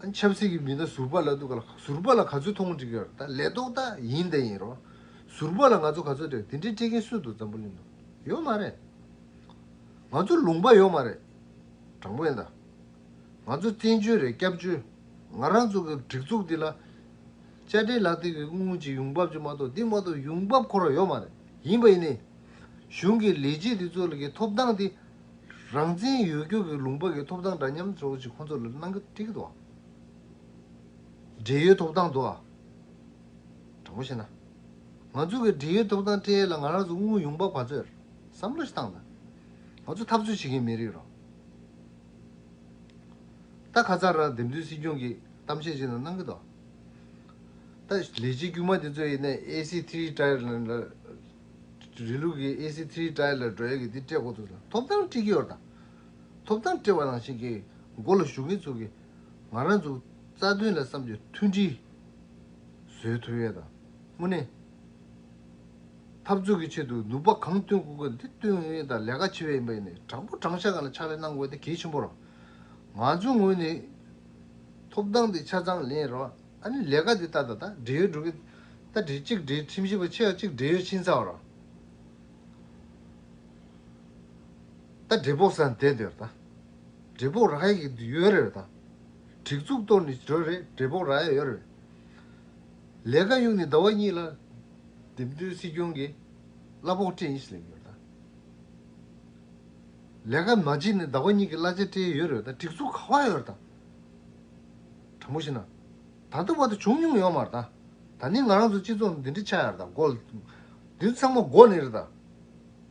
ཨ་ཆབ་སྲིད་ཀྱི་མི་སྣ་ཟུར་པ་ལབ་དུས་ག་ལ་ཟུར་པ་ལ་ག་ཚོད་མཐོང་འགྲིག་ཡོད། ད་ལས་ཐོག་ད་ཡིན་ད་ཡིན་རོ། ཟུར་པ་ལ་ང་ཚོ་ག་ཚོད་སྤྲད། དེ་འདྲའི་སྤྲད་མཁན་སུ་འདུག་འཛམ་བུ་གླིང་ནང་། ཡོད་མ་རེད། ང་ཚོ་ལུང་པ་ཡོད་མ་རེད། དྲང་པོ་ཡིན་ད། ང་ཚོ་བཙན་བྱོལ་རེད། སྐྱབས་བཅོལ། ང་རང་ཚོ་གི་སྒྲིག་འཛུགས་འདི་ལ། དཔྱ་ཁྲལ་ལག་དེབ་ཀྱི་དངུལ་གྱི་ཡོང་འབབ་ཅིག་མ་གཏོགས་འདི་མ་གཏོགས་ཡོང་འབབ་ཁོ་རང་ཡོད་མ་རེད། ཡིན་པ་ཡིན་ནའི། གཞུང་གི་ལས་བྱེད་འདི་ཚོ་ལ་གི་ཐོབ་ཐང་འདི། རང་བཙན་ཡོད་རྒྱུ་གི་ལུང་པ་གི་ཐོབ་ཐང་འདྲ་མཉམ་ཚོ་ཅིག་ཁོང་ཚོ་ལ་གནང་གི་འགྲིག་གི་འདུག་འབྲེལ་ཡོད་ཐོབ་ཐང་འདུག་ཨ། དྲང་པོ་བཤད་ན། ང་ཚོ་གི་འབྲེལ་ཡོད་ཐོབ་ཐང་སྤྲད་ཡས་ལ་ང་རང་ཚོ་དངུལ་ཡོང་འབབ་ག་ཚོད་རེད། བསམ་བློ་ཞིག་བཏང་དང་། ང་ཚོ་འཐབ་རྩོད་བྱེད་མཁན་མི་རིགས་རོ། ད་ཁ་སང་རང་འདེམས་ཐོན་སྲིད་སྐྱོང་གིས་གཏམ་བཤད་ཅིག་ནང་གནང་གི་འདུག་ད་ལས་བྱེད་དཀྱུས་མ་དེ་ཚོ་ཡིན་ནའི་ཨེ་སི་ཐི་རི་ཊ་ཡར་ལ་རི་ལུགས་ཀྱི་ཨེ་སི་ཐི་རི་ཊ་ཡར་ལ་འགྲོ་ཡས་ཀྱི་དེ་སྤྲད་དགོས་འདུག་ལ་ཐོབ་ཐང་སྤྲད་ཀྱི་ཡོད་རེད་ད། ཐོབ་ཐང་སྤྲད་པ་ནང་བཞིན་གྱི་མགོ་ལ་བཞུགས་མཁན་ཚོ་གིས་ང་རང་ཚོ་རྩ་དོན་ལ་བསམ་རྒྱུ་མཐུན་སྒྲིལ་བཟོས་ཐུབ་ཡས་དང་། དངོས་གནས་འཐབ་རྩོད་ཀྱི་ཆེད་དུ་ནུས་པ་གང་བཏོན་དགོས་ཀྱི་འདི་བཏོན་ཡས་དང་ལས་ཀ་བྱེད་པ་ཡིན་པ་ཡིན་ནའི་དྲང་པོ་དྲང་བཞག་སྒང་ལ་ཕྱག་ལས་གནང་དགོས་དེ་གལ་ཆེན་པོ་རེད། ང་ཚོའི་ངོས་ནས་ཐོབ་ཐང་དེ་ཆ་ཚང་ལེན་རོགས། ཨ་ནི་ལས་ཀ་དེ་ལྟ་ད་ལྟ་འབྲེལ་ཡོད་འགྲོ་གི། ད་འབྲེལ་གཅིག་འབྲེལ་ཁྲིམས་ཞིབ་པ་ཆེ་བ་གཅིག་འབྲེལ་ཡོད་ཕྱིན་ཚར་བ་ར། ད་འབྲེལ་ཕོགས་ས་བསྡད་འདོད་ད། འབྲེལ་ཕོགས་རག་ཡ་གི་ཡོད་རེད་ད། སྒྲིག་འཛུགས་གཏོར་ནས་འགྲོ་རེད། འབྲས་ཕོག་རག་ཡ་ཡོད་རེད། ལས་ཀ་གཡུག་ནས་ཟླ་བ་གཉིས་ལ་འདེམས་ཐོན་སྲིད་སྐྱོང་གི་གླ་ཕོགས་སྤྲད་ཡིན་ཟེར་ལབ་ཡོད་ད། ལས་ཀ་མ་བྱེད་ནས་ཟླ་བ་གཉིས་ཀྱི་གླ་ཆ་སྤྲད་ཡོད་རེད་ད། སྒྲིག་འཛུགས་ག་བ་ཡོད་རེད་ད། དྲང་པོ་བཤད་ན། ད་ལྟ་བར་དུ་བྱུང་མྱོང་ཡོད་མ་རེད་ད། ད་ནི་ང་རང་ཚོ་སྤྱི་ཚོགས་འདི་འདྲ་ཆགས་ཡ་རེད་ད། མགོ་འདི་ཚང་མ་མགོ་ནས་རེད་ད།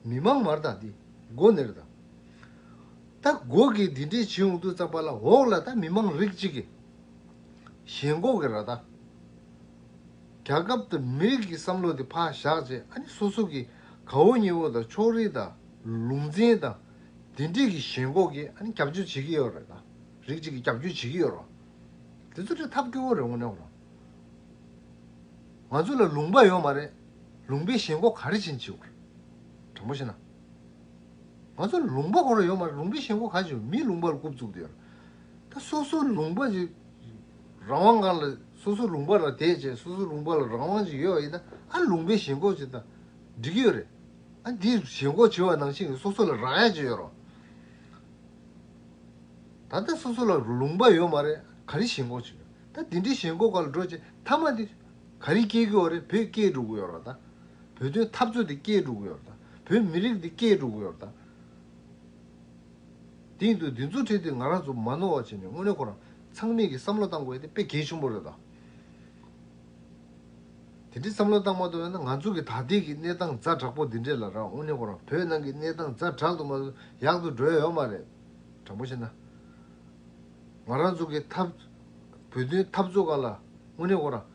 མི་མང་མ་རེད་ད། འདི་མགོ་ནས་རེད་ད། ད་མགོ་གིས་འདི་འདྲས་བྱེད་ཡོང་དུས་ཙམ་པ་ལ་འོག་ལ་ད་མི་མང་རིགས་གཅིག་གིས་ཞེན་ཁོག་གི་ར་ད། རྒྱལ་ཁབ་དང་མི་རིགས་ཀྱི་བསམ་བློ་དེ་ཕར་བཞག་བྱས། ཨ་ནི་སོ་སོ་གི་དགའ་བོ་ཉེ་བོ་དང་ཕྱོགས་རིས་དང་ལུང་ཚན་དང་དེ་འདྲས་ཀྱི་ཞེན་ཁོག་གིས་ཨ་ནི་རྒྱབ་སྐྱོར་བྱེད་ཀྱི་ཡོད་རེད་ད། རིགས་གཅིག་གིས་རྒྱབ་སྐྱོར་བྱེད་ཀྱི་ཡོད་རེད། དེ་ཚོ་དེ་ཐབས་སྐྱོ་བོ་རེད་དངོས་གནས་ཁོ་རང་། ང་ཚོ་ལ་ལུང་པ་ཡོད་མ་རེད། ལུང་པའི་ཞེན་ཁོག་ག་རེ་བྱེད་བྱེད་དགོས་རེད། དྲང་པོ་བཤད་ན། ང་ཚོ་ལུང་པ་ཁོ་རང་ཡོད་མ་རེད། ལུང་པའི་ཞེན་ཁོག་ག་རེ་བྱེད། མི་ལུང་པ་ལ་རྐུབ་བཙུགས་བསྡད་ཡོད་རེད། ད་སོ་སོ་ལུང་པ་ཅིག་རང་དབང་སྒང་ལ་སོ་སོ་ལུང་པ་ལ་བསྡད་བྱས། སོ་སོ་ལུང་པ་ལ་རང་དབང་ཅིག་ཡོད་པ་ཡིན་ན། ཨ་ལུང་པའི་ཞེན་ཁོག་ཅིག་དང་འགྲིག་གི་ཡོད་རེད། ཨ་འདིས་ཞེན་ཁོག་བྱེད་པ་ནང་བཞིན་གྱི་སོ་སོ་ལ་རག་ཡ་ཅིག་ཡོད་རེད། ད་ལྟ་སོ་སོ་ལ་ལུང་པ་ཡོད་མ་རེད། ག་རེ་ཞེན་ཁོག་བྱེད་ཀྱི་ཡོད། ད་འདི་འདྲའི་ཞེན་ཁོག་སྒང་ལ་འགྲོ་བྱས། མཐའ་མ་འདི་ག་རེ་སྐྱེལ་གྱི་ཡོད་རེད། བོད་སྐྱེལ་འགྲོ་གི་ཡོད་རེད་ད། བོད་དོན་འཐབ་རྩོད་འདི་སྐྱེལ་འགྲོ་གི་ཡོད་རེད་ད། བོད་མི་རིགས་འདི་སྐྱེལ་འགྲོ་གི་ཡོད་རེད་ད། དེ་ཡིན་དུས་འདི་ཚོ་འཕྲད་དུས་ང་རང་ཚོ་མ་ནོར་བ་བྱས་ནས་དངོས་གནས་ཁོ་རང་ཚང་མས་ཀྱི་བསམ་བློ་བཏང་དགོས་ཡ་དེ་དཔེ་གལ་ཆེན་པོ་རེད་ད། དེ་འདྲའི་བསམ་བློ་བཏང་མ་ཐུབ་ན་ང་ཚོ་གི་ད་ལྟའི་གི་གནས་སྟངས་ཛ་དྲག་པོ་འདི་འདྲས་ལ་ར། དངོས་གནས་ཁོ་རང་བོད་ནང་གི་གནས་སྟངས་ཛ་དྲག་ཏུ་མ་ཡག་ཏུ་འགྲོ་ཡ་ཡོད་མ་རེད། དྲང་པོ་བཤད་ན། ང་རང་ཚོ་གི་འཐབ་བོད་དོན་འཐབ་རྩོད་སྒང་ལ་དངོས་གནས་ཁོ་རང་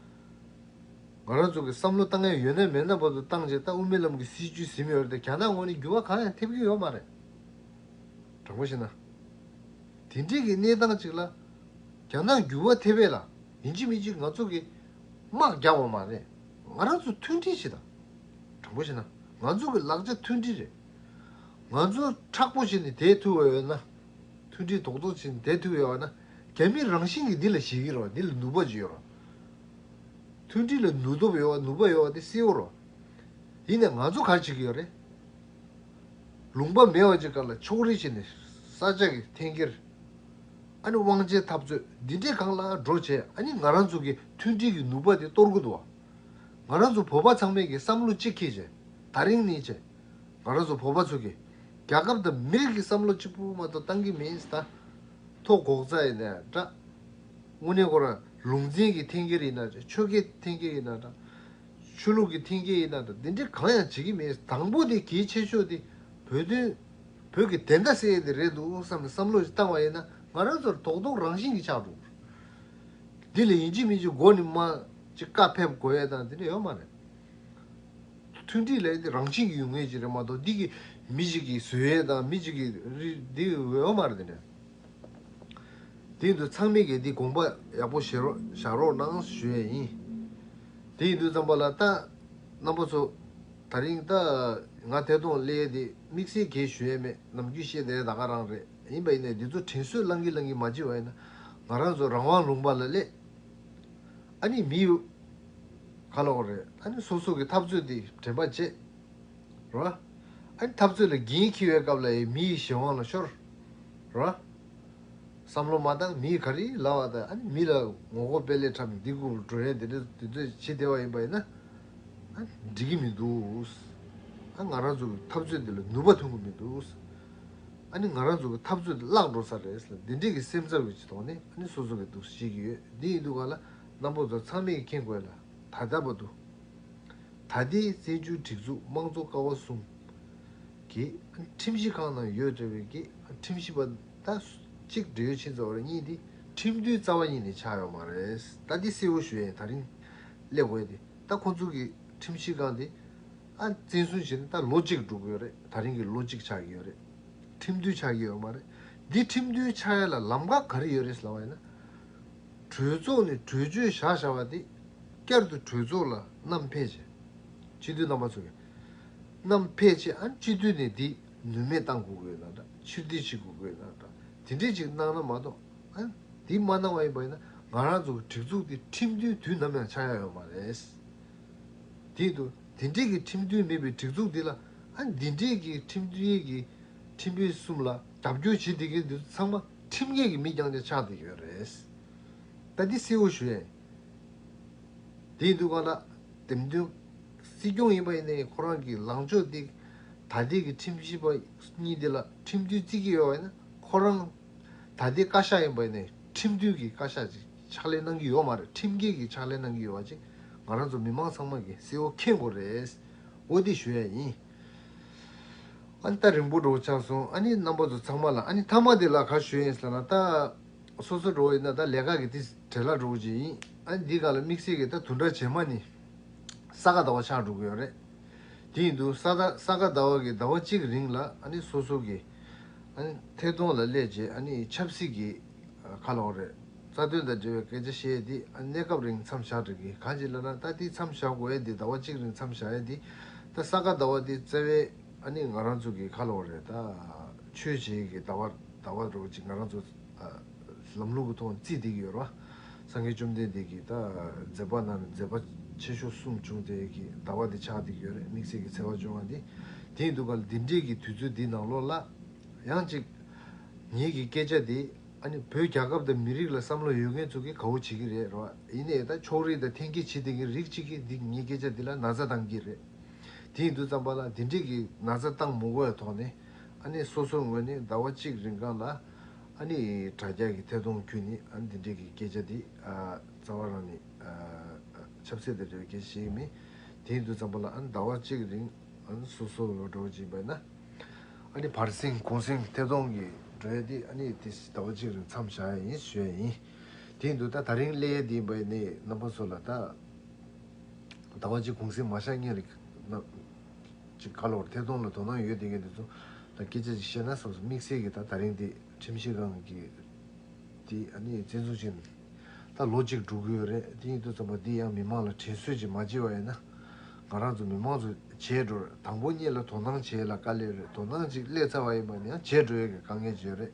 ང་རང་ཚོ་གི་བསམ་བློ་བཏང་ཡ་ཡོད་ན་མེད་ན་བར་དུ་བཏང་བྱས། ད་དབུ་མའི་ལམ་གྱི་སྲིད་བྱུས་ཟིན་ཡོད་རེད་དེ། རྒྱ་ནག་ངོས་ནས་འགྱུར་བ་གང་ཡང་ཐེབས་ཀྱི་ཡོད་མ་རེད། དྲང་པོ་བཤད་ན། དེ་འདྲའི་གི་གནས་སྟངས་ཅིག་ལ་རྒྱ་ནག་འགྱུར་བ་ཐེབས་པ་ལ་ཡིན་གཅིག་མིན་གཅིག་ང་ཚོ་གི་དམག་རྒྱག་པ་མ་རེད། ང་རང་ཚོ་མཐུན་སྒྲིལ་བྱེད་དང་། དྲང་པོ་བཤད་ན་ང་ཚོ་གི་ལག་ཆ་མཐུན་སྒྲིལ་རེད། ང་ཚོ་མཁྲེགས་པོ་བྱས་ནས་བསྡད་ཐུབ་པ་ཡོད་ན། མཐུན་སྒྲིལ་རྡོག་རྡོག་བྱས་ནས་བསྡད་ཐུབ་པ་ཡོད་ན། རྒྱ་མི་རང་བཞིན་གྱིས་འདི་ལ་ཞེད་ཀྱི་རེད་པ། འདི་ལ་ནུས་པ་ཅིག་ཡོད་རེད་པ། མཐུན་སྒྲིལ་ལ་ནུས་སྟོབས་ཡོད་པ། ནུས་པ་ཡོད་པ་དེ་གསལ་པོ་རེད་པ། ཡིན་ནའི་ང་ཚོ་ག་རེ་བྱེད་ཀྱི་ཡོད་རེད། ལུང་པ་མེད་པ་ཅིག་སྒང་ལ་ཕྱོགས་རིས་བྱས་ནས་ས་ཆ་གི་འཐེན་འཁྱེར། ཨ་ནི་དབང་ཆའི་འཐབ་རྩོད་འདི་འདྲའི་སྒང་ལ་འགྲོ་བྱས། ཨ་ནི་ང་རང་ཚོ་གི་མཐུན་སྒྲིལ་གྱི་ནུས་པ་དེ་གཏོར་གྱི་འདུག་པ། ང་རང་ཚོ་བོད་པ་ཚང་མས་ཀྱི་བསམ་བློ་གཅིག་འཁྱེར་བྱས། ད་རིང་ནས་བྱས་ང་རང་ཚོ་བོད་པ་ཚོ་གིས་རྒྱལ་ཁབ་དང་མི་རིགས་ཀྱི་བསམ་བློ་གཅིག་པུ་མ་གཏོགས་བཏང་གི་མིན་ད། མཐོ་གོག་རྩ་ཡིན་ནའི་འདྲ། དངོས་གནས་ཁོ་རང་ལུང་ཚན་གྱི་འཐེན་འཁྱེར་ཡིན་ན་འདྲ། ཆོལ་ཁའི་འཐེན་འཁྱེར་ཡིན་ན་འདྲ། ཆོས་ལུགས་ཀྱི་འཐེན་འཁྱེར་ཡིན་ན་འདྲ། འདི་འདྲ་གང་ཡང་བྱེད་ཀྱི་མེད། དང་པོ་དེ་གལ་ཆེ་ཤོས་དེ་བོད་དོན། བོད་ཀྱི་བདེན་མཐའ་གསལ་ཡས་དེ་རེད་འདུག་བསམ་ནས་བསམ་བློ་ཞིག་བཏང་བ་ཡིན་ན། ང་རང་ཚོར་རྡོག་རྡོག་རང་བཞིན་གྱིས་ཆགས་འགྲོ། འདི་ལ་ཡིན་གཅིག་མིན་གཅིག་མགོ་ནས་མར་ཅིག་བཀའ་ཕེབས་དགོས་ཡས་དང་འདི་འདྲ་ཡོད་མ་རེད། མཐུན་སྒྲིལ་ལབ་ཡས་དེ་རང་བཞིན་གྱིས་ཡོང་ངེས་ཅིག་རེད་མ་གཏོགས། འདི་གི་མི་ཞིག་གིས་བཟོ་ཡས་དང་མི་ཞིག་གིས་རི་འདི་ཡོད་མ་རེད། དེ་འདྲ། དེ་ཡིན་དུས་ཚང་མས་ཀྱིས་འདི་དགོངས་པ་ཡག་པོ་བཞེས་རོགས་བཞག་རོགས་གནང་ཞུ་ཡས་ཡིན། དེ་ཡིན་དུས་ཙམ་པ་ལ་ད་རྣམ་པ་ཚོ། ད་རིང་ད་ང་ཐད་གཏོང་སླེབས་ཡས་དེ་དམིགས་བསལ་གང་ཞུ་ཡས་མེད། ནམ་རྒྱུན་བཤད་བསྡད་ད་ག་རང་རེད། ཡིན་པ་ཡིན་ནའི་འདི་ཚོ་དྲན་གསོ་བླང་གིན་བླང་གིན་མ་བྱེད་པ་ཡིན་ན། ང་རང་ཚོ་རང་དབང་ལུང་པ་ལ་སླེབས། ཨ་ནི་མི་ཡོད་ག་ལོག་རེད། ཨ་ནི་སོ་སོ་གི་འཐབ་རྩོད་དེ་དྲན་པ་བརྗེད་རོགས། ཨ་ནི་འཐབ་རྩོད་ལ་འགན་འཁྱེར་བའི་སྐབས་ལ་ཡང་མི་ཡི་གཞན་དབང་ལ་ཤོར་རོགས། བསམ་བློ་མ་བཏང་། མི་ཡིས་ག་རེ་ལབ་པ་དང་། ཨ་ནི་མི་ལ་ངོ་རྒོལ་དཔེ་ལས་འཁྲབ་ནས་འདི་སྒུག་འགྲོ་ཡས་དེ་འདྲ་དེ་ཚོ་བྱེད་བསྡད་པ་ཡིན་པ་ཡིན་ན། ཨ་འགྲིག་གི་མི་འདུག་ཨ་ང་རང་ཚོ་གི་འཐབ་རྩོད་འདི་ལ་ནུས་པ་ཐོན་གི་མི་འདུག་ཨ་ནི་ང་རང་ཚོ་གི་འཐབ་རྩོད་འདི་བརླག་འགྲོ་ས་རེད་ཟེར། འདི་འདྲས་ཀྱི་སེམས་འཚབ་ཀྱི་ཐོག་ནས་ཨ་ནི་སོ་སོ་གི་འདུག་བཤད་ཀྱི་ཡོད། འདི་ཡིན་དུས་ག་ལ་རྣམ་པ་ཚོ་ཚང་མས་མཁྱེན་དགོས་ལ། ད་ལྟ་བར་དུ། ད་ལྟའི་བཙན་བྱོལ་སྒྲིག་འཛུགས་དམངས་གཙོ་ཀ་བ་གསུམ་གྱི་ཁྲིམས་ཞིབ་ཁང་ནང་ཡོད་བསྡད་པའི་གི་ཁྲིམས་ཞིབ་པ་ད་གཅིག་འབྲེལ་ཡོད་ཕྱིན་ཚར་བ་རེད། གཉིས་དེ་ཁྲིམས་མཐུན་རྩ་བ་ཉིད་ནས་ཆགས་ཡོད་མ་རེད། ད་འདི་གསལ་པོ་ཞུ་ཡས་ཡིན། ད་རིང་སླེབས་དགོས་དེ། ད་ཁོང་ཚོ་གི་ཁྲིམས་ཞིབ་ཁང་དེ་ཨ་བཙན་བཟུང་བྱས་ནས་ད་ལོ་གཅིག་འགྲོ་གི་ཡོད་རེད། ད་རིང་གི་ལོ་གཅིག་ཆགས་ཀྱི་ཡོད་རེད། ཁྲིམས་མཐུན་ཆགས་ཀྱི་ཡོད་མ་རེད། འདི་ཁྲིམས་མཐུན་ཆགས་ཡ་ལ་ལམ་ཁ་ག་རེ་ཡོད་རེད་ལབ་པ་ཡིན་ན། གྲོས་ཚོགས་ནས་གྲོས་ཆོད་བཞག་བཞག་པ་དེ་བསྐྱར་དུ་གྲོས་ཚོགས་ལ་བསྣམས་ཕེབས་བྱས། སྤྱི་འཐུས་རྣམ་པ་ཚོ་གིས་བསྣམས་ཕེབས་བྱས། ཨ་སྤྱི་འཐུས་ནས་འདི་ནུས་མེད་བཏང་དགོས་ཀྱི་ཡོད་ན་འདྲ། ཕྱིར་འཐེན་བྱེད་དགོས་ཀྱི་ཡོད་ན་འདྲ། དེ་འདྲས་ཅིག་གནང་ན་མ་གཏོགས། ཨ་འདི་མ་གནང་བ་ཡིན་པ་ཡིན་ན་ང་རང་ཚོ་གི་སྒྲིག་འཛུགས་འདི་ཁྲིམས་མཐུན་དུས་ནམ་ཡང་ཆགས་ཡ་ཡོད་མ་རེད། དེ་དུས་དེ་འདྲས་ཀྱི་ཁྲིམས་མཐུན་མེད་པའི་སྒྲིག་འཛུགས་འདི་ལ། ཨ་འདི་འདྲས་ཀྱི་ཁྲིམས་མཐུན་གྱི་ཁྲིམས་དཔོན་གསུམ་ལ་རྒྱབ་སྐྱོར་བྱེད་བསྡད་མཁན་འདི་ཚོ་ཚང་མ་ཁྲིམས་འགལ་གྱི་མི་རྐྱང་རྐྱང་ཆགས་བསྡད་ཀྱི་ཡོད་རེད། ད་འདི་གསལ་བོ་ཞུ་ཡས། དེ་ཡིན་དུས་གང་ལ་འདེམས་ཐོན་སྲིད་སྐྱོང་ཡིན་པ་ཡིན་ནའི་ཁོ་རང་གི་ལངས་ཕྱོགས་འདི་ད་ལྟའི་གི་ཁྲིམས་ཞིབ་པ་གཉིས་འདི་ལ་ཁྲིམས་མཐུན་བརྩི་གི་ཡོད་པ་ཡིན་ན། ཁོ་རང་ད་ལྟའི་བཀའ་ཤག་ཡིན་པ་ཡིན་ནའི་ཁྲིམས་མཐུན་གྱི་བཀའ་ཤག་ཅིག་ཕྱག་ལས་གནང་གི་ཡོད་མ་རེད། ཁྲིམས་འགལ་གྱི་ཕྱག་ལས་གནང་གི་ཡོད་པ་ཅིག་ང་རང་ཚོ་མི་མང་ཚང་མ་གིས་གསལ་བོ་མཁྱེན་དགོས་རེད། འོ་འདི་ཞུ་ཡས་ཡིན། ཨ་ནི་ད་རིང་པོ་འགྲོ་ཆགས་སོང་། ཨ་ནི་རྣམ་པ་ཚོ་ཚང་མ་ལ། ཨ་ནི་མཐའ་མ་དེ་ལ་ག་ཞུ་ཡིན་ཟེར་ན། ད་སོ་སོ་འགྲོ་ཡིན་ན་ད་ལས་ཀ་གི་དེ་བྲེལ་ལ་འགྲོ་གི་ཡིན། ཨ་ནི་འདི་ག་ལ་དམིགས་བསལ་གྱི་ད་བདུན་ཕྲག་རྗེས་མ་ནི་ས་ག་ཟླ་བ་ཆགས་འགྲོ་གི་ཡོད་རེད། དེ་ཡིན་དུས་ས་ད་ས་ག་ཟླ་བ་གི་ཟླ་བ་གཅིག་རིང་ལ་ཨ་ནི་སོ་སོ་གི་ཨ་ནི་ཐད་གཏོང་ལ་སླེབས་རྗེས་ཨ་ནི་ཆབ་སྲིད་ཀྱི་ཁ་ལོག་རེད། རྩ་དོན་དང་འབྲེལ་བའི་སྐད་ཆ་བཤད་ཡས་འདི་ཨ་གནས་སྐབས་རིང་མཚམས་བཞག་འགྲིག་གི། གང་ཅི་ལབ་ན་ད་འདི་མཚམས་བཞག་དགོས་ཡས་འདི་ཟླ་བ་གཅིག་རིང་མཚམས་བཞག་ཡས་འདི། ད་ས་ག་ཟླ་བ་འདི་རྩ་བའི་ཨ་ནི་ང་རང་ཚོ་གི་ཁ་ལོག་རེད། ད་ཆོས་བྱེད་ཀྱི་ཟླ་བ་ཟླ་བ་རོ་ཅིག་ང་རང་ཚོ་ཨ་ལམ་ལུགས་ཀྱི་ཐོག་བརྩིས་བསྡད་ཀྱི་ཡོད་རེད་བ། སངས་རྒྱས་བཅོམ་ལྡན་འདས་ཀྱིས་ད་མཛད་པ་ནང་ནས་མཛད་པ་ཆེ་ཤོས་གསུམ་བྱུང་དེ་གི་ཟླ་བ་འདི་ཆགས་བསྡད་ཀྱི་ཡོད་རེད། དམིགས་བསལ་གྱི་ཚེས་པ་བཅོ་ལྔ་འདི། དེ་ཡིན་དུས་ག་ལ་འདི་འདྲའི་གི་དུས་ཚོད་འདི་ནང་ལོགས་ལ་ཡང་ཅིག་ངེད་ཀྱི་སྐད་ཆ་འདི་ཨ་ནི་བོད་རྒྱལ་ཁབ་དང་མི་རིགས་ལ་བསམ་བློ་ཡོད་མཁན་ཚོ་གིས་དགའ་བོ་བྱེད་ཀྱི་རེད་རོ། ཡིན་ནའི་ད་ཕྱོགས་རིས་དང་འཐེན་འཁྱེར་བྱེད་བསྡད་མཁན་རིགས་གཅིག་གིས་འདི་ངའི་སྐད་ཆ་འདི་ལ་ན་ཚ་བཏང་གི་རེད། དེ་ཡིན་དུས་ཙམ་པ་ལ་འདི་འདྲས་ཀྱི་ན་ཚ་བཏང་མི་དགོས་པའི་ཐོག་ནས་ཨ་ནི་སོ་སོའི་ངོས་ནས་ཟླ་བ་གཅིག་རིང་གང་ལ་ཨ་ནི་དྲ་རྒྱ་གི་ཐད་གཏོང་བརྒྱུད་ནས་ཨ་ནི་འདི་འདྲས་ཀྱི་སྐད་ཆ་འདི་ཨ་རྩ་བ་རང་ནས་ཨ་ཆབ་སྲིད་དང་འབྲེལ་བའི་སྐད་ཆ་བཤད་ཀྱི་མེད། དེ་ཡིན་དུས་ཙམ་པ་ལ་ཨ་ནི་ཟླ་བ་གཅིག་རིང་ཨ་ནི་སོ་སོ་ལོ་འགྲོ་བཞིན་པ་ཡིན་ན། ཨ་ནི་བར་གསེང་གུང་གསེང་ཐད་གཏོང་གི་འགྲོ་ཡ་དེ་ཨ་ནི་དེ་ཟླ་བ་གཅིག་རིང་མཚམས་བཞག་ཡ་ཡིན་ཞུ་ཡ་ཡིན། དེ་ཡིན་དུས་ད་ད་རིང་སླེབས་ཡ་དེ་ཡིན་པ་ཡིན་ནའི་རྣམ་པ་ཚོ་ལ་ད་ཟླ་བ་གཅིག་གུང་གསེང་མ་བཞག་སྔོན་ལ་ན་ཅིག་ག་ལོར་ཐད་གཏོང་ལ་དོ་སྣང་ཡོད་དེ་གི་དེ་ཚོ་ལ་སྐད་ཆ་ཅིག་བཤད་ན་བསམ་སོང་། དམིགས་བསལ་གྱི་ད་ད་རིང་དེ་ཁྲིམས་ཞིབ་ཁང་གི་དེ་ཨ་ནི་བཙན་འཛུལ་བྱས་ནས་ད་ལོ་གཅིག་འགྲོ་གི་ཡོད་རེད། དེ་ཡིན་དུས་ཙམ་པ་འདི་ཡང་མི་མང་ལ་དྲན་གསོ་ཅིག་མ་བྱས་པ་ཡིན་ན། ང་རང་ཚོ་མི་མང་ཚོ་བརྗེད་འགྲོ་རེད། དང་པོ་ཉིད་ལ་དོ་སྣང་བྱེད་ལ་དཀའ་ལས་རེད། དོ་སྣང་ཅིག་སླེབས་ཚར་བ་ཡིན་པ་ནི་ཡང་བརྗེད་འགྲོ་ཡས་ཀྱི་དཀའ་ངལ་ཅིག་ཡོད་རེད།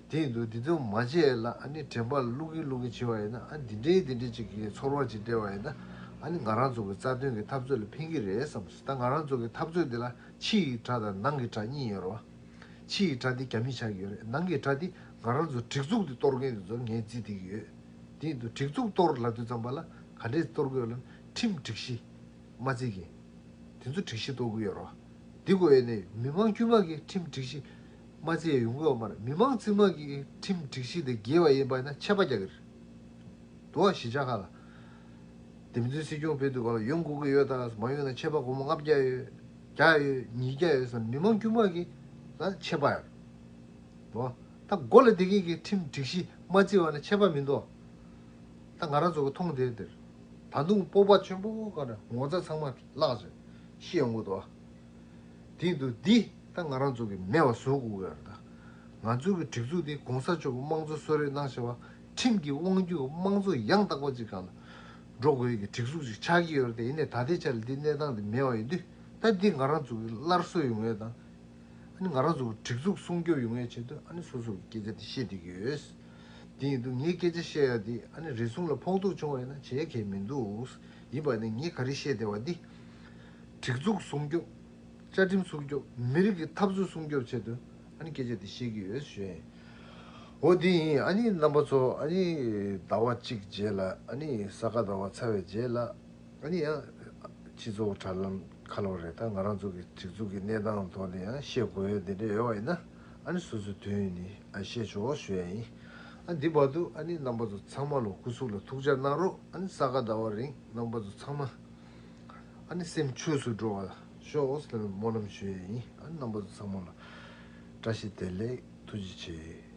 དེ་ཡིན་དུས་འདི་ཚོ་མ་བརྗེད་ལ་ཨ་ནི་དྲན་པ་བླུག་གིན་བླུག་གིན་བྱས་པ་ཡིན་ན། ཨ་འདི་འདྲའི་འདི་འདྲའི་ཅིག་གི་ཚོར་བ་ཅིག་སྤྲད་པ་ཡིན་ན། ཨ་ནི་ང་རང་ཚོ་གི་རྩ་དོན་གྱི་འཐབ་རྩོད་ལ་ཕན་གྱི་རེད་བསམ་སོང་། ད་ང་རང་ཚོ་གི་འཐབ་རྩོད་འདི་ལ་ཕྱི་ཡི་དགྲ་དང་ནང་གི་དགྲ་གཉིས་ཡོད་རེད་བ། ཕྱི་ཡི་དགྲ་འདི་རྒྱ་མི་ཆགས་ཀྱི་ཡོད་རེད། ནང་གི་དགྲ་འདི་ང་རང་ཚོ་སྒྲིག་འཛུགས་འདི་གཏོར་མཁན་འདི་ཚོ་ངས་བརྩིས་བསྡད་ཀྱི་ཡོད། དེ་ཡིན་དུས་སྒྲིག་འཛུགས་གཏོར་ལབ་དུས་ཙམ་པ་ལ་ག་འདྲས་གཏོར་དགོས་ལབ་ན། ཁྲིམས་སྒྲིག་གཞི་མ་བརྩི་མཁན་དེ་ཚོ་སྒྲིག་གཞི་གཏོར་གྱི་ཡོད་རེད་བ། འདི་དགོས་ཡས་ནས་མི་མང་དཀྱུས་མ་གིས་ཁྲིམས་སྒྲིག་གཞི་མ་བརྩི་ཡས་ཡོང་གི་ཡོད་མ་རེད། མི་མང་རྩིས་མ་གིས་ཁྲིམས་སྒྲིག་གཞི་དེ་འགལ་བ་ཡིན་པ་ཡིན་ན་ཆད་པ་རྒྱག་གི་རེད། འདུག་བ། གཞིས་ཆགས་ཁག་ལ་འདེམས་ཐོན་སྲིད་སྐྱོང་ཕེབས་དུས་ག་ལ་ཡོང་དགོས་ཀྱི་ཡོད་དམ། མ་ཡོང་ན་ཆད་པ་སྒོར་མོ་ལྔ་བརྒྱ་ཡོད། བརྒྱ་ཡོད། ཉིས་བརྒྱ་ཡོད་ཟེར་ན་མི་མང་དཀྱུས་མ་གིས་ད་ཆད་པ་ཡོད། འདུག་བ། ད་མགོ་ལ་བསྡད་མཁན་གྱིས་ཁྲིམས་སྒྲིག་གཞི་མ་བརྩི་བ་ན་ཆད་པ་མི་འདུག་ད་ང་རང་ཚོ་གི་མཐོང་དེ་འདིར་ད་དུང་སྤོབས་པ་ཆེན་པོ་ག་རེ་ངོ་ཚ་ཚང་མ་བརླག་བྱས་ཤི་ཡོང་གི་འདུག་བ། དེ་འདུག་འདི་ད་ང་རང་ཚོ་གི་མེད་པ་བཟོ་དགོས་ཀྱི་ཡོད་རེད། ད་ང་ཚོ་གི་སྒྲིག་འཛུགས་འདི་གོང་ས་མཆོག་གི་དམངས་གཙོ་གསོལ་རས་གནང་བཞག་པ། ཁྲིམས་ཀྱི་དབང་སྒྱུར་དམངས་གཙོ་ཡང་དག་པ་ཅིག་སྒང་ལ་འགྲོ་དགོས་ཀྱི་སྒྲིག་འཛུགས་ཅིག་ཆགས་ཀྱི་ཡོད་རེད་དེ། ཡིན་ནའི་ད་ལྟའི་ཆར་འདི་གནས་སྟངས་འདི་མེད་པ་ཡིན་དུས། ད་འདི་ང་རང་ཚོ་གི་སླར་གསོ་ཡོང་ཡས་དང་། ཨ་ནི་ང་རང་ཚོ་གི་སྒྲིག་འཛུགས་སྲུང་སྐྱོབ་ཡོང་ཡས་ཆེད་དུ་ཨ་ནི་སོ་སོ་གི་སྐད་ཆ་དེ་བཤད་བསྡད་ཀྱི་ཡོད། དེ་ཡིན་དུས་ངའི་སྐད་ཆ་བཤད་ཡ་དེ་ཨ་ནི་རེ་ཟུང་ལ་ཕོག་ཐུག་བྱུང་བ་ཡིན་ན་བྱེད་ཡ་གང་ཡང་མི་འདུག། ཡིན་པ་ནི་ངས་ག་རེ་བཤད་བསྡད་པ་འདི། སྒྲིག་འཛུགས་སྲུང་སྐྱོབ། བཅའ་ཁྲིམས་སྲུང་སྐྱོབ། མི་རིགས་ཀྱི་འཐབ་རྩོད་སྲུང་སྐྱོབ་ཆེད་དུ་ཨ་ནི་སྐད་ཆ་དེ་བཤད་ཀྱི་ཡོད་ཞུ་ཡ་ཡིན། འོ་དེ་ཡིན། ཨ་ནི་རྣམ་པ་ཚོ་ཨ་ནི་ཟླ་བ་གཅིག་རྗེས་ལ་ཨ་ནི་ས་ག་ཟླ་བ་ཚར་བའི་རྗེས་ལ། ཨ་ནི་ཡང་སྤྱི་ཚོགས་དྲ་ལམ་ཁ་ལོ་རེད། ད་ང་རང་ཚོ་གི་སྒྲིག་འཛུགས་ཀྱི་གནས་སྟངས་ཐོག་ནས་ཡང་བཤད་དགོས་ཡ་དེ་འདྲ་ཡོད་པ་ཡིན་ན། ཨ་ནི་སོ་སོའི་དོན་ཡིན་ནི་ཨ་བཤད་ཆོག་ཞུ་ཡ་ཡིན། ཨ་འདི་བར་དུ་ཨ་ནི་རྣམ་པ་ཚོ་ཚང་མ་ལ་སྐུ་གཟུགས་ལ་ཐུགས་ཅག་གནང་རོགས། ཨ་ནི་ས་ག་ཟླ་བ་རིང་རྣམ་པ་ཚོ་ཚང་མ་ཨ་ནི་སེམས་ཆོས་སུ་འགྲོ་བ་ཤོག་ཟེར་ནས་སྨོན་ལམ་ཞུ་ཡ་ཡིན། ཨ་ནི་རྣམ་པ་ཚོ་ཚང་མ་ལ་བཀྲ་ཤིས་བདེ་ལེགས། ཐུགས་རྗེ་ཆེ།